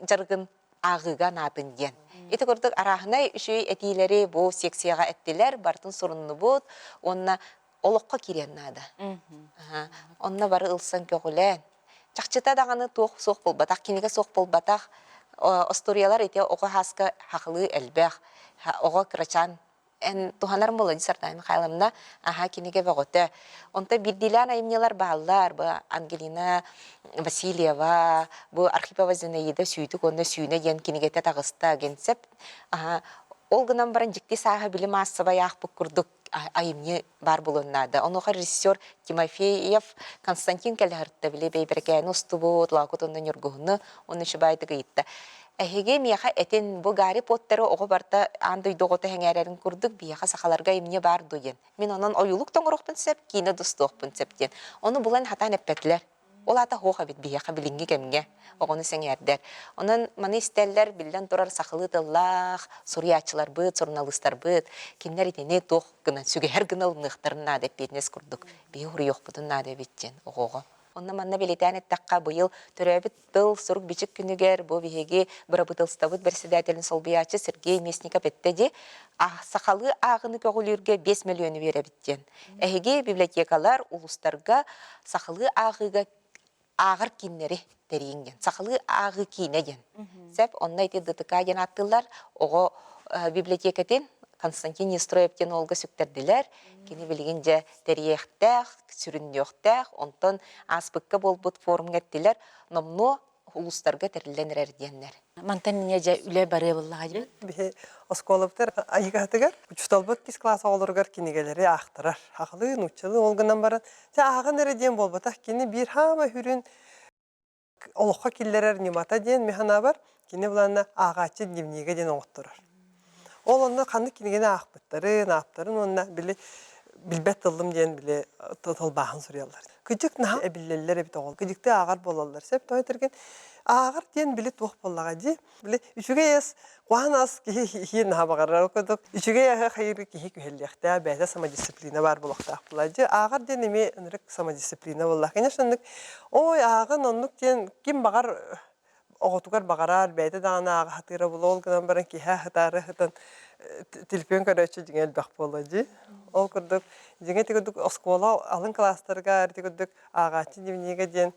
дьарыгын ааҕыыга анаатын диэн. Ити курдук арааһынай үчүгэй этиилэри бу секцияҕа эттилэр, барытын суруннубут уонна олоххо киириэн наада. Онно бары ылсан көҕүлээн. Чахчыта даҕаны туох суох буолбатах, кинигэ суох буолбатах. Остуоруйалар ити оҕо хааска хахылыы элбэх. Оҕо кырачаан эн туһанар буолла Сардана Михайловна аха кинигэ бөҕөтө. Онто биирдиилээн айымньылар бааллар. Бу Ангелина Васильева, бу Архипова Зинаида Сүүтүк уонна Сүүнэ диэн кинигэтэ таҕыста генсеп. Аха ол гынан баран дьикти сааһа били маассабай аахпыт курдук айымньы баар буолуон наада. Онуоха режиссер Тимофеев Константин кэлэһэртэ били бэйбэрикээни устубут, Лаакут уонна Ньургуһуну уонна үчүгэйдик ыйытта. Эһиги миэхэ этин, бу Гарри Поттеры оҕо барыта аан дойду оҕото сэҥээрэрин курдук биһиэхэ сахаларга айымньы баар дуо диэн. Мин онон ойуулук да оҥоруохпун сөп, киинэ да устуохпун сөп диэн. Ону булан хатаан эппэтилэр. Ол аата суох эбит биһиэхэ билиҥҥи кэмҥэ оҕону сэҥээрдэр. Онон маны истэллэр, биллэн турар, сахалыы тыллаах суруйааччыларбыт, суруналыыстарбыт кинилэр итини туох гынан сүгэһэр гына ылыныахтарын наада эппиэтинэс курдук. Биһи суруйуохпутун наада эбит диэн оҕоҕо. Онно манна бэлиэтээн эттэххэ, быйыл төрөөбүт тыл, сурук-бичик күнүгэр бу биһиги бырабыыталыстыбабыт бэрэссэдээтэлин солбуйааччы Сергей Местников эттэ дии, сахалыы ааҕыны көҕүлүүргэ 5 мөлүйүөнү биэрэбит диэн. Эһиги библиотекалар улуустарга сахалыы ааҕыыга ааҕар кииннэри тэрийиҥ диэн. Сахалыы ааҕыы киинэ диэн. Сөп, онно ити ДТК диэн ааттыыллар. Оҕо библиотекатын Константин Нестроев диэн уолга сүктэрдилэр. Кини билигин дьэ тэрийиэхтээх, сүрүннүөхтээх. Онтон ааспыкка буолбут форумҥа эттилэр, номнуо улуустарга тэриллэн эрэр диэннэр. Мантан инньэ дьэ үлэ барыа буоллаҕа дии. Биһи оскуолабытыгар айыгаһытыгар учууталбыт кис класс оҕолоругар кинигэлэри аахтарар. Аҕалыы, нууччалыы ол гынан баран, дьэ ааҕан эрэ диэн буолбатах. Кини биир хаама хүрүн олоххо киллэрэр ньымата диэн мин санаабар, кини былаана ааҕааччы дневнигэ диэн оҥотторор. Ол онно ханнык кинигэни аахпыттарын, ааптарын уонна били билбэт тыллым диэн били тылбааһын суруйаллар. Кыдьык наһаа эбиллэллэр эбит оҕол. Кыдьыкты ааҕар буолаллар. Сөп тоҕо этэргин ааҕар диэн били туох буоллаҕа дии. Били үчүгэй ас, куһаҕан ас киһи иһиэн наһаа баҕарар. Ол курдук үчүгэй аһы хайыыр киһи күһэллиэхтээх, бэйэтэ самодисциплина баар буолуохтаах буолла. Дьэ ааҕар диэн эмиэ ынырык самодисциплина буолла. Конечно, оннук ой ааҕын оннук диэн ким баҕар. Оҕотугар баҕарар, бэйэтэ даҕаны ааҕа сатыыра буолуо, ол гынан баран киһи аһытаары сытан телефон көрөөччү дьиҥэ элбэх буолла дии. Ол курдук, дьиҥэ ити курдук оскуола алын кылаастарыгар ити курдук ааҕааччы дневнигэ диэн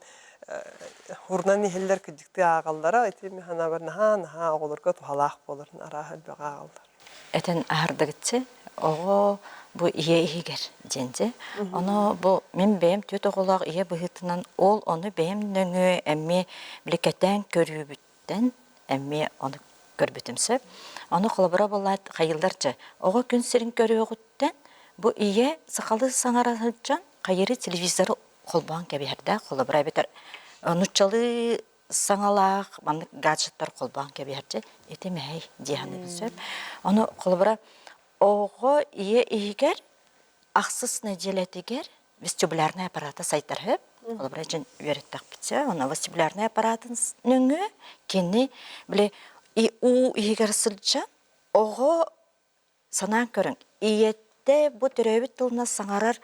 урунан иһиллэр кырдьыктыы ааҕаллара ити мин санаабар наһаа наһаа оҕолорго туһалаах буолар арааһа элбэҕи ааҕаллар. Этэн аһардыгытчы оҕо бу ийэ иһигэр диэн дьэ. Ону бу мин бэйэм түөрт оҕолоох ийэ быһыытынан ол ону бэйэм нөҥүө эмиэ били кэтээн көрүүбүттэн эмиэ ону көрбүтүм сөп. Ону холобура буолаат хайыыллар дьэ оҕо күн сирин көрүөҕүттэн бу ийэ сахалыы саҥара сылдьан хайыры телевизоры холбоон кэбиһэрдээх холобура эбэтэр нуччалыы саҥалаах маннык гаджеттар холбоон кэбиһэрчи ити мэһэй дии саныыбын сөп. Ону холобура оҕо ийэ иһигэр ахсыс нэдиэлэтигэр вестибулярнай аппарата сайдар сөп. Холобура дьин үөрэттэхпитсэ, ону вестибулярнай аппаратын нөҥүө кини били уу иһигэр сылдьан оҕо Санаан көрүҥ, ийэтэ бу төрөөбүт тылынан саҥарар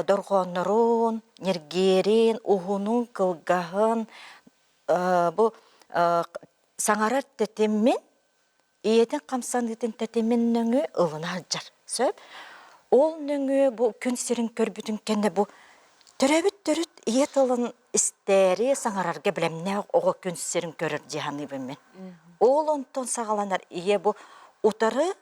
дорҕооннорун, ньиргиэрин, уһунун, кылгаһын, бу саҥарар тэтимин, ийэтин хамсаныытын тэтимин нөҥүө ылына сылдьар. Сөп? Ол нөҥүө бу күн сирин көрбүтүн кэннэ бу төрөөбүт төрүт ийэ тылын истээри саҥарарга бэлэмнээх оҕо күн сирин көрөр дии саныыбын мин. Ол онтон саҕаланар ийэ бу утары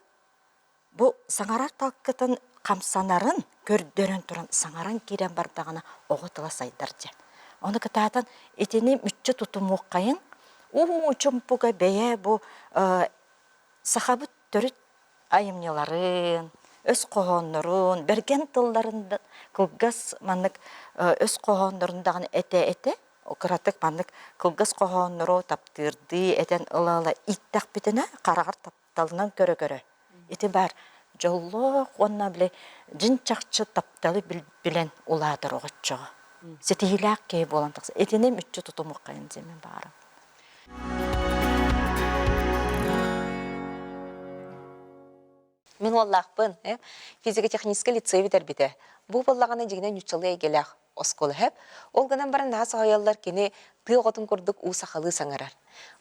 бу саҥарар талкытын хамсанарын көрдөрөн туран саҥаран киирэн бардаҕына оҕо тыла сайдар диэн. Ону кытаатан итини мүччү тутумуоххайыҥ уу чумпуга бэйэ бу сахабыт төрүт айымньыларын, өс хоһооннорун, бэргэн тылларын кылгас маннык өс хоһооннорун даҕаны этэ-этэ, кыратык маннык кылгас хоһооннору таптыырдыы этэн ыла-ыла ииттэхпитинэ, хараҕар тапталынан көрө-көрө ити баар дьоллоох уонна били дьиҥ чахчы тапталы билэн улаатар оҕоччоҕо. Ситиһиилээх киһи буолан тахсар. Итини мүччү тутумуоххайын диэн мин баҕарабын. Мин уоллаахпын, физико-техническэй лицей бүтэрбитэ. Бу буоллаҕына дьиҥинэн ньуччалыы эйгэлээх оскуола сөп. Ол гынан баран наһаа соһуйаллар кини тыа оҕотун курдук уу сахалыы саҥарар.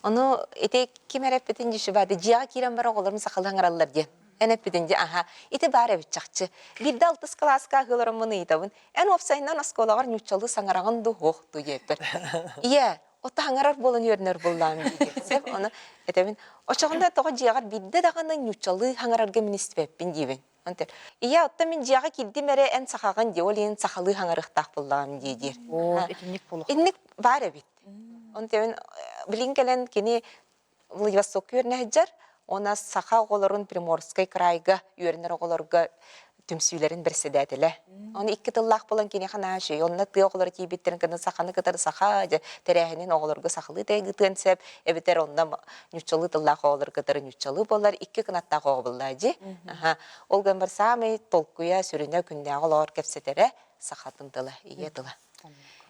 Ону ити ким эрэ эппитин дьүшүбааты дьиэҕэ киирэн баран оҕолорум сахалыы саҥараллар диэн. Эн эппитин дьэ аха ити баар эбит чахчы. Биирдэ алтыс кылааска аһыы олороммун ыйытабын. Эн уопсайынан оскуолаҕар ньууччалыы саҥараҕын дуу суох дуу диэппэр. Ийээ, Ото хаҥарар буолан үөрэнэр буоллаҕым дии сөп ону этэбин очоҕуна тоҕо дьиэҕэр биирдэ даҕаны ньууччалыы хаҥарарга мин истибэппин диибин онтон ийэ оттон мин дьиэҕэ киирдим эрэ эн сахаҕын дии ол иһин сахалыы хаҥарыахтаах буоллаҕым дии диир итинник буолуох инник баар эбит онтон билигин кэлэн кини Владивостокка үөрэнэ сылдьар уонна саха оҕолорун Приморскай кыраайга үөрэнэр оҕолорго түмсүүлэрин бэрэссэдээтэлэ. Оны икки тыллаах буолан киниэхэ наһаа үчүгэй. Онно тыа оҕолоро тиийбиттэрин кытары саханы кытары саха дьэ тэрээһинин оҕолорго сахалыы тэйгытыан сөп, эбэтэр онно ньуччалыы тыллаах оҕолору кытары ньуччалыы буолар, икки кынаттаах оҕо буоллаа дии. Аха. Ол гынан бар саамай толкуйа, сүрүнэ күннээҕи олоҕор кэпсэтэрэ сахатын тыла, ийэ тыла.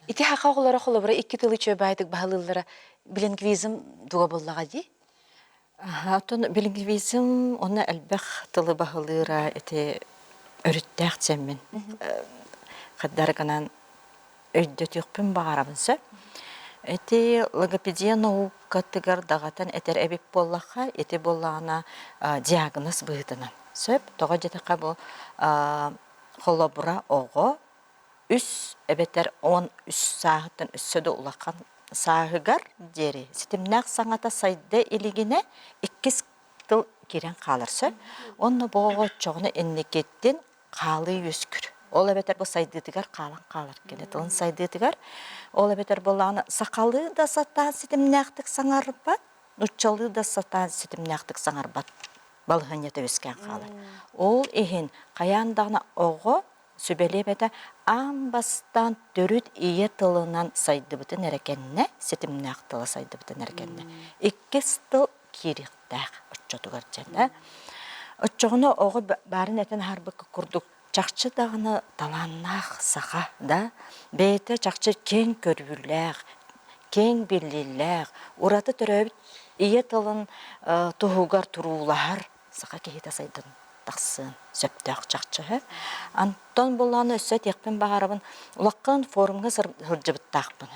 Ити саха оҕолоро холобура икки тылы үчүгэй баайдык баһылыыллара билингвизм дуга буоллаҕа дии. Оттон билингвизм уонна элбэх тылы баһылыыра ити өрүттээх диэммин хайдах гынан өйдөтүөхпүн баҕарабын сөп. Ити логопедия наукатыгар даҕатан этэр эбит буоллахха, ити буоллаҕына диагноз быһыытынан сөп. Тоҕо диэтэххэ бу холобура оҕо үс эбэтэр 13 сааһыттан өссө да улахан сааһыгар диэри ситимнээх саҥата сайда илигинэ иккис тыл киирэн хаалар сөп. Уонна бу оҕо оччоҕуна инникиттин хаалыы үөскүүр. Ол эбэтэр бу сайдыытыгар хаалан хаалар кини тылын сайдыытыгар. Ол эбэтэр буоллаҕына сахалыы да сатаан ситимнээхтик саҥарбат, нууччалыы да сатаан ситимнээхтик саҥарбат балаһыанньата үөскээн хаалар. Ол иһин хайаан даҕаны оҕо Сүбэлиэм этэ, аан бастаан төрүт ийэ тылынан сайдыбытын эрэ кэннэ, ситимнээх тыла сайдыбытын эрэ кэннэ, иккис тыл киириэхтээх оччотугар дьэн ээ. Оччоҕуна оҕо баарын этэн аһарбыкка курдук чахчы даҕаны талааннаах саха да, бэйэтэ чахчы киэҥ көрүүлээх, киэҥ билиилээх, ураты төрөөбүт ийэ тылын туһугар туруулаһар саха киһитэ сайдан. тахсыан сөптөөх чахчы. Антон буллааны өссө этиэхпин баҕарабын, улахан форумҥа сылдьыбыттаахпын.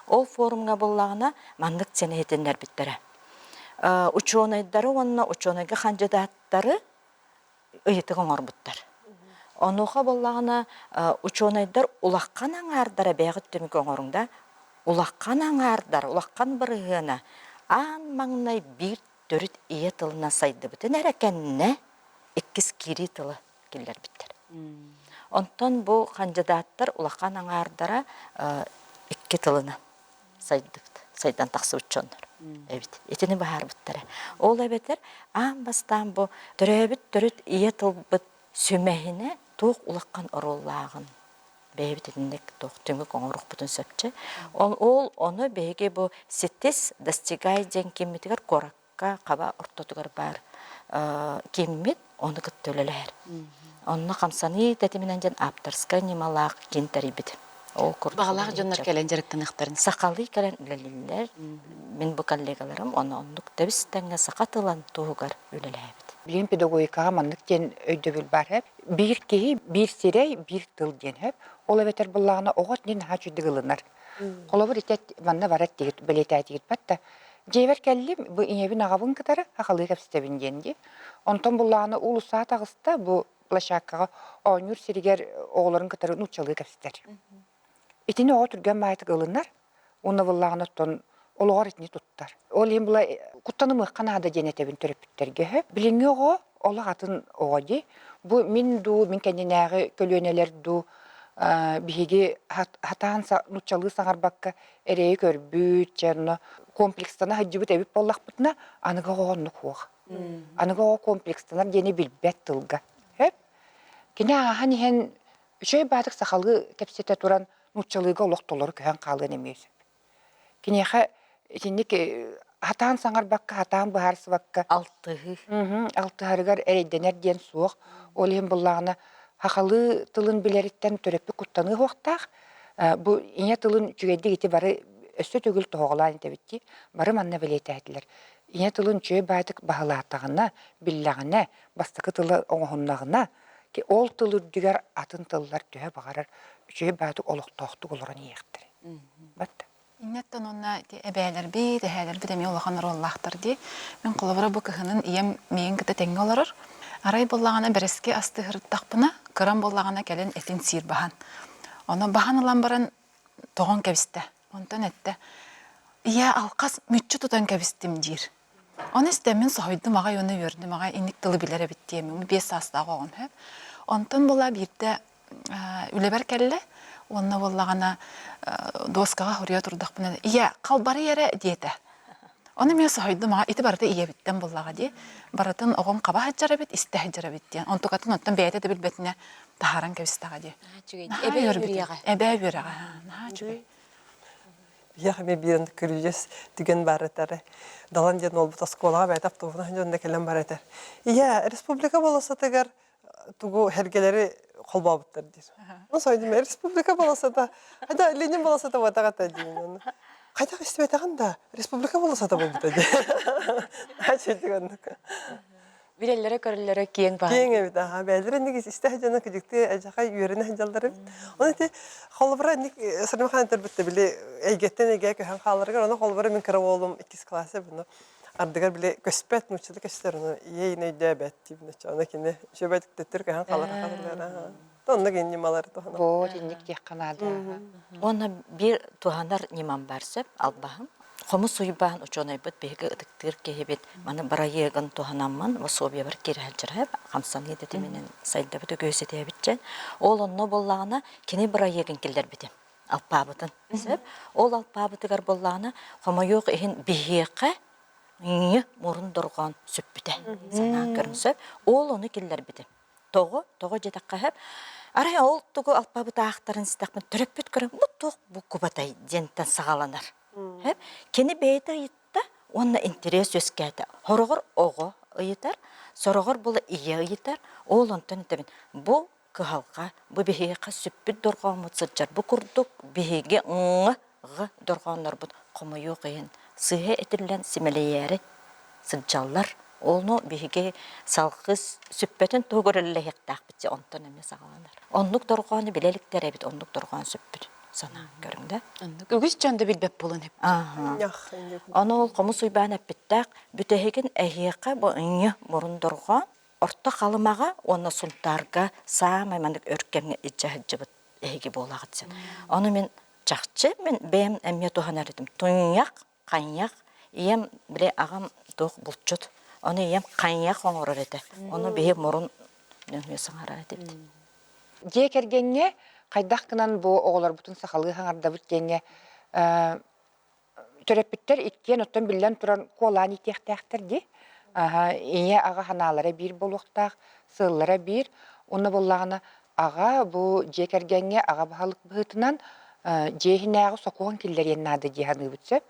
Ол форумҥа буллаҕына маннык сыана иһитиннэрбиттэрэ. Учуонайдары уонна учуонайга хандьыдааттары ыйытык оҥорбуттар. Онуоха буоллаҕына учуонайдар улахан аҥаардара бэйэҕит түмүк оҥоруҥ да, улахан аҥаардар, улахан бырыһыана аан маҥнай биир төрүт ийэ тылынан сайдыбытын эрэ кэннэ иккис киирии тылы киллэрбиттэр. Онтон бу хандьыдааттар улахан аҥаардара икки тылынан сайдыбыт, сайдан тахсыбыт дьоннор эбит. Итини быһаарбыттара. Ол эбэтэр аан бастаан бу төрөөбүт төрүт ийэ тылбыт сүмэһинэ туох улахан оруоллааҕын бэйэбит итинник туох түмүк оҥоруохпутун сөпчө. Ол, ол ону биһиги бу ситис достигай диэн киммитигэр куоракка хаба ортотугар баар киммит ону кытта үлэлэһэр. Онно хамсаныы тэтиминэн диэн ааптарскай ньымалаах киин тэрийбит. Ол курдук Баҕалаах дьоннор кэлэн дьарыктаныахтарын. Сахалыы кэлэн үлэлииллэр. Мин бу коллегаларым ону оннук тэбис тэҥҥэ саха тылын туһугар үлэлээбит. Билигин педагогикаҕа маннык диэн өйдөбүл баар эбит. Биир киһи, биир сирэй, биир тыл диэн сөп. Ол эбэтэр буоллаҕына оҕо итини наһаа үчүгдүк ылынар. Холобур, ити манна барар диэбит бэлиэтээтигит да дьиэбэр кэллим, бу ийэбин аҕабын кытары сахалыы кэпсэтэбин диэн дии. Онтон буллаҕына уулуссаҕа таҕыста, бу площадкаҕа оонньуур сиригэр оҕолорун кытары нууччалыы кэпсэтэр. Итини оҕо түргэн баайытык ылынар уонна буллаҕына оттон олоҕор итини туттар. Ол иһин була куттанымыахха наада диэн этэбин төрөппүттэргэ. Билиҥҥи оҕо олох атын оҕо дии. Бу мин дуу, мин кэннинээҕи көлүөнэлэр дуу биһиги хатаан нууччалыы саҥарбакка эрэйи көрбүт, чэ онно комплекстана сылдьыбыт эбит буоллахпытына, аныгы оҕо оннук суох. Аныгы оҕо комплекстанар диэни билбэт тылга. Кини ааһан иһэн үчүгэй баатык сахалыы кэпсэтэ туран нууччалыыга олох толору көһөн хаалыан эмиэ сөп. Киниэхэ итинник хатаан саҥарбакка, хатаан быһаарсыбакка Алтыһыы. алтыһарыгар эрэйдэнэр диэн суох. Ол иһин буллаҕына сахалыы тылын билэриттэн төрөппүт куттаныа суохтаах. Бу ийэ тылын үчүгэйдик ити бары өссө төгүл тоһоҕолоон этэбит дии. Бары манна бэлиэтээтилэр. Ийэ тылын үчүгэй баайдык баһылаатаҕына, биллэҕинэ, бастакы тыла оҥоһуннаҕына, ол тыл үрдүгэр атын тыллар төһө баҕарар үчүгэй баайдык олохтоохтук олорон иһиэхтэрэ. Бат. Иннеттэн уонна ити эбээлэрбит, эһээлэрбит эмиэ улахан оруоллаахтар дии. Мин холобура бу кыһынын ийэм миигин кытта тэҥҥэ олорор. Арай буоллаҕына бэрэски астыһырдахпына, кырам буоллаҕына кэлин этин сиир баһан. Ону баһан ылан баран тоҕон кэбистэ. Онтон эттэ, «Ийээ, алхас мүччү тутан кэбистим» диир. Ону истэммин соһуйдум аҕай уонна үөрдүм аҕай инник тылы билэр эбит диэммин 5 саастаах оҕом сөп. Онтон була биирдэ үлэбэр кэллэ уонна буоллаҕына дуоскаҕа суруйа турдахпына ийэ халбарый эрэ диэтэ. Ону эмиэ соһуйдум аҕай ити барыта ийэбиттэн буоллаҕа дии. Барытын оҕом хаба сылдьар эбит, истэ сылдьар эбит диэн. Онтукатын оттон бэйэтэ да билбэтинэ таһааран кэбистэҕэ дии. Эбээ үөрэҕэ. Эбээ үөрэҕэ. Наһаа үчүгэй. Биһиэхэ эмиэ биир көрүдьүөс түгэн баар этэ. Далан диэн уолбут оскуолаҕа бэйэтэ автобуһунан дьонно кэлэн бар этэр. Ийээ, республика болосатыгар тугу эргэлэри холбообуттар диир. Ну, сойдум, республика болосата, хайда Ленин болосата буотах этэ диин. Хайдах истибэтэҕин да, республика болосата буолбута дии. Аччык оннук. Билэллэрэ көрөллөрө киэҥ баҕайы. Киэҥ эбит, аха. Бэйэлэрэ инник истэ сылдьан кыдьыктыы эдьэхэй үөрэнэ сылдьаллар эбит. Оны ити холобура инник Сарымхан этэрбит били эйгэттэн эйгэ көһөн хааларыгар, ону холобура мин кыра уолум иккис класса буну ардыгар били көспөт нууччалыы көстөр ону ийэ ини өйдөөбөт диибин ону кини үчүгэйдик төттөр көһөн хаалар хаалар Онно гин ньымалары туһанар. Вот инник диэххэ наада. Уонна биир туһанар ньымам бар сөп албаһым. Хомус уйбаан учуонайбыт биһиги ытыктыыр киһибит маны бырайыагын туһанаммын пособиебар киирэ сылдьар хамсаныы тэтиминэн сайдабыт үгүөсэтиэбитчэ. Ол онно буоллаҕына кини бырайыагын киллэрбитим алпаабытын сөп. Ол алпаабытыгар буоллаҕына хомойуох иһин биһиэхэ ҥ мурун дорҕоон сүппүтэ санаан көрүҥ сөп. Ол ону киллэрбитим. Тоҕо? Тоҕо диэтэххэ сөп. Арай ол тугу алпабыт аахтарын истэхпин төрөппүт көрөн бу туох букубатай диэнтэн саҕаланар. Сөп. Кини бэйэтэ ыйытта уонна интэриэс үөскээтэ. Хороҕор оҕо ыйытар, сороҕор була ийэ ыйытар. Ол онтон этэбин бу кыһалҕа, бу биһиэхэ сүппүт дорҕооммут сылдьар. Бу курдук биһиги ҥ, ҕ дорҕооннорбут хомойуох иһин сыыһа этиллэн симэлийээри сылдьаллар. Ону биһиги салгыы сүппэтин туһугар үлэлэһиэхтээхпит дьэ онтон эмиэ саҕаланар. Оннук дорҕоону билэ иликтэр эбит, оннук дорҕоон сүппүт санаан көрүҥ да. Оннук үгүс дьон да билбэт буолан эппит. Ону ол Хомус Уйбаан эппиттээх, бүтэһигин эһиэхэ бу ынньы мурун дорҕоон Орто Халымаҕа уонна Сунтаарга саамай маннык өр кэмҥэ илдьэ сылдьыбыт эһиги буолаҕыт син. Ону мин чахчы мин бэйэм эмиэ туһанар этим. Туйах Ханньах ийэм били аҕам туох булчут ону ийэм ханньах оҥорор этэ ону биһи мурун нөҥүө саҥарар этибит Дьиэ кэргэҥҥэ хайдах гынан бу оҕолорбутун сахалыы саҥардабыт диэҥҥэ төрөппүттэр иккиэн оттон биллэн туран куолаан иитиэхтээхтэр дии. Ийэ аҕа санаалара биир буолуохтаах, сыаллара биир. Уонна буоллаҕына Аҕа бу дьиэ кэргэҥҥэ аҕа баһылык быһыытынан дьиэ иһинээҕи сокуон киллэриэн наада дии саныыбыт сөп.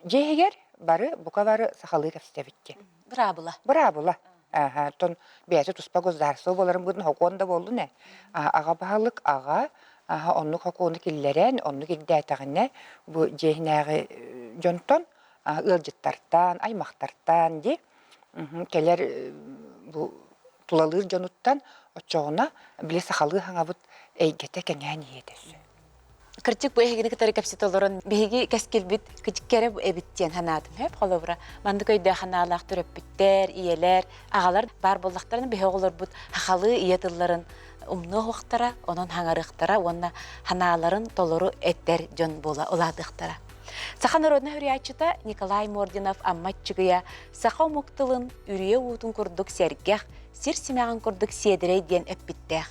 Дьиэ иһигэр бары бука бары сахалыы кэпсэтэбит диэн. Быраабыла. Быраабыла. Ааһа, оттон бэйэтэ туспа государство буоларын быһыытынан сокуон да буоллун ээ. Аҕа баһылык аҕа аһа оннук сокуону киллэрэн, оннук ирдээтэҕинэ бу дьиэ иһинээҕи дьонтон ыалдьыттартан, аймахтартан дии кэлэр бу тулалыыр дьонуттан оччоҕуна били сахалыы хаҥабыт эйгэтэ кэҥээн иһиэ өссө. Кырдьык бу эһигини кытары кэпсэтэ олорон биһиги кэскилбит кырдьык эрэ эбит диэн санаатым. Хөп холобура маннык өйдөөх санаалаах төрөппүттэр, ийэлэр, аҕалар баар буоллахтарына биһи оҕолорбут сахалыы ийэ тылларын умнуохтара, онон хаҥарыахтара уонна санааларын толору этэр дьон буола улаатыахтара. Саха народнай суруйааччыта Николай Мординов Амма Аччыгыйа саха омук тылын үрүйэ уутун курдук сэргэх, сир симэҕин курдук сиэдэрэй диэн эппиттээх.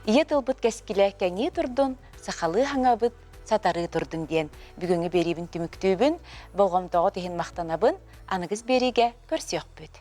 Ийэ тылбыт кэскилэ кэҥии турдун, сахалыы хаҥабыт сатарыы турдун диэн бүгүҥҥү биэриибин түмүктүүбүн, болҕомтоҕут иһин махтанабын, аныгыс биэриигэ көрсүөхпүт.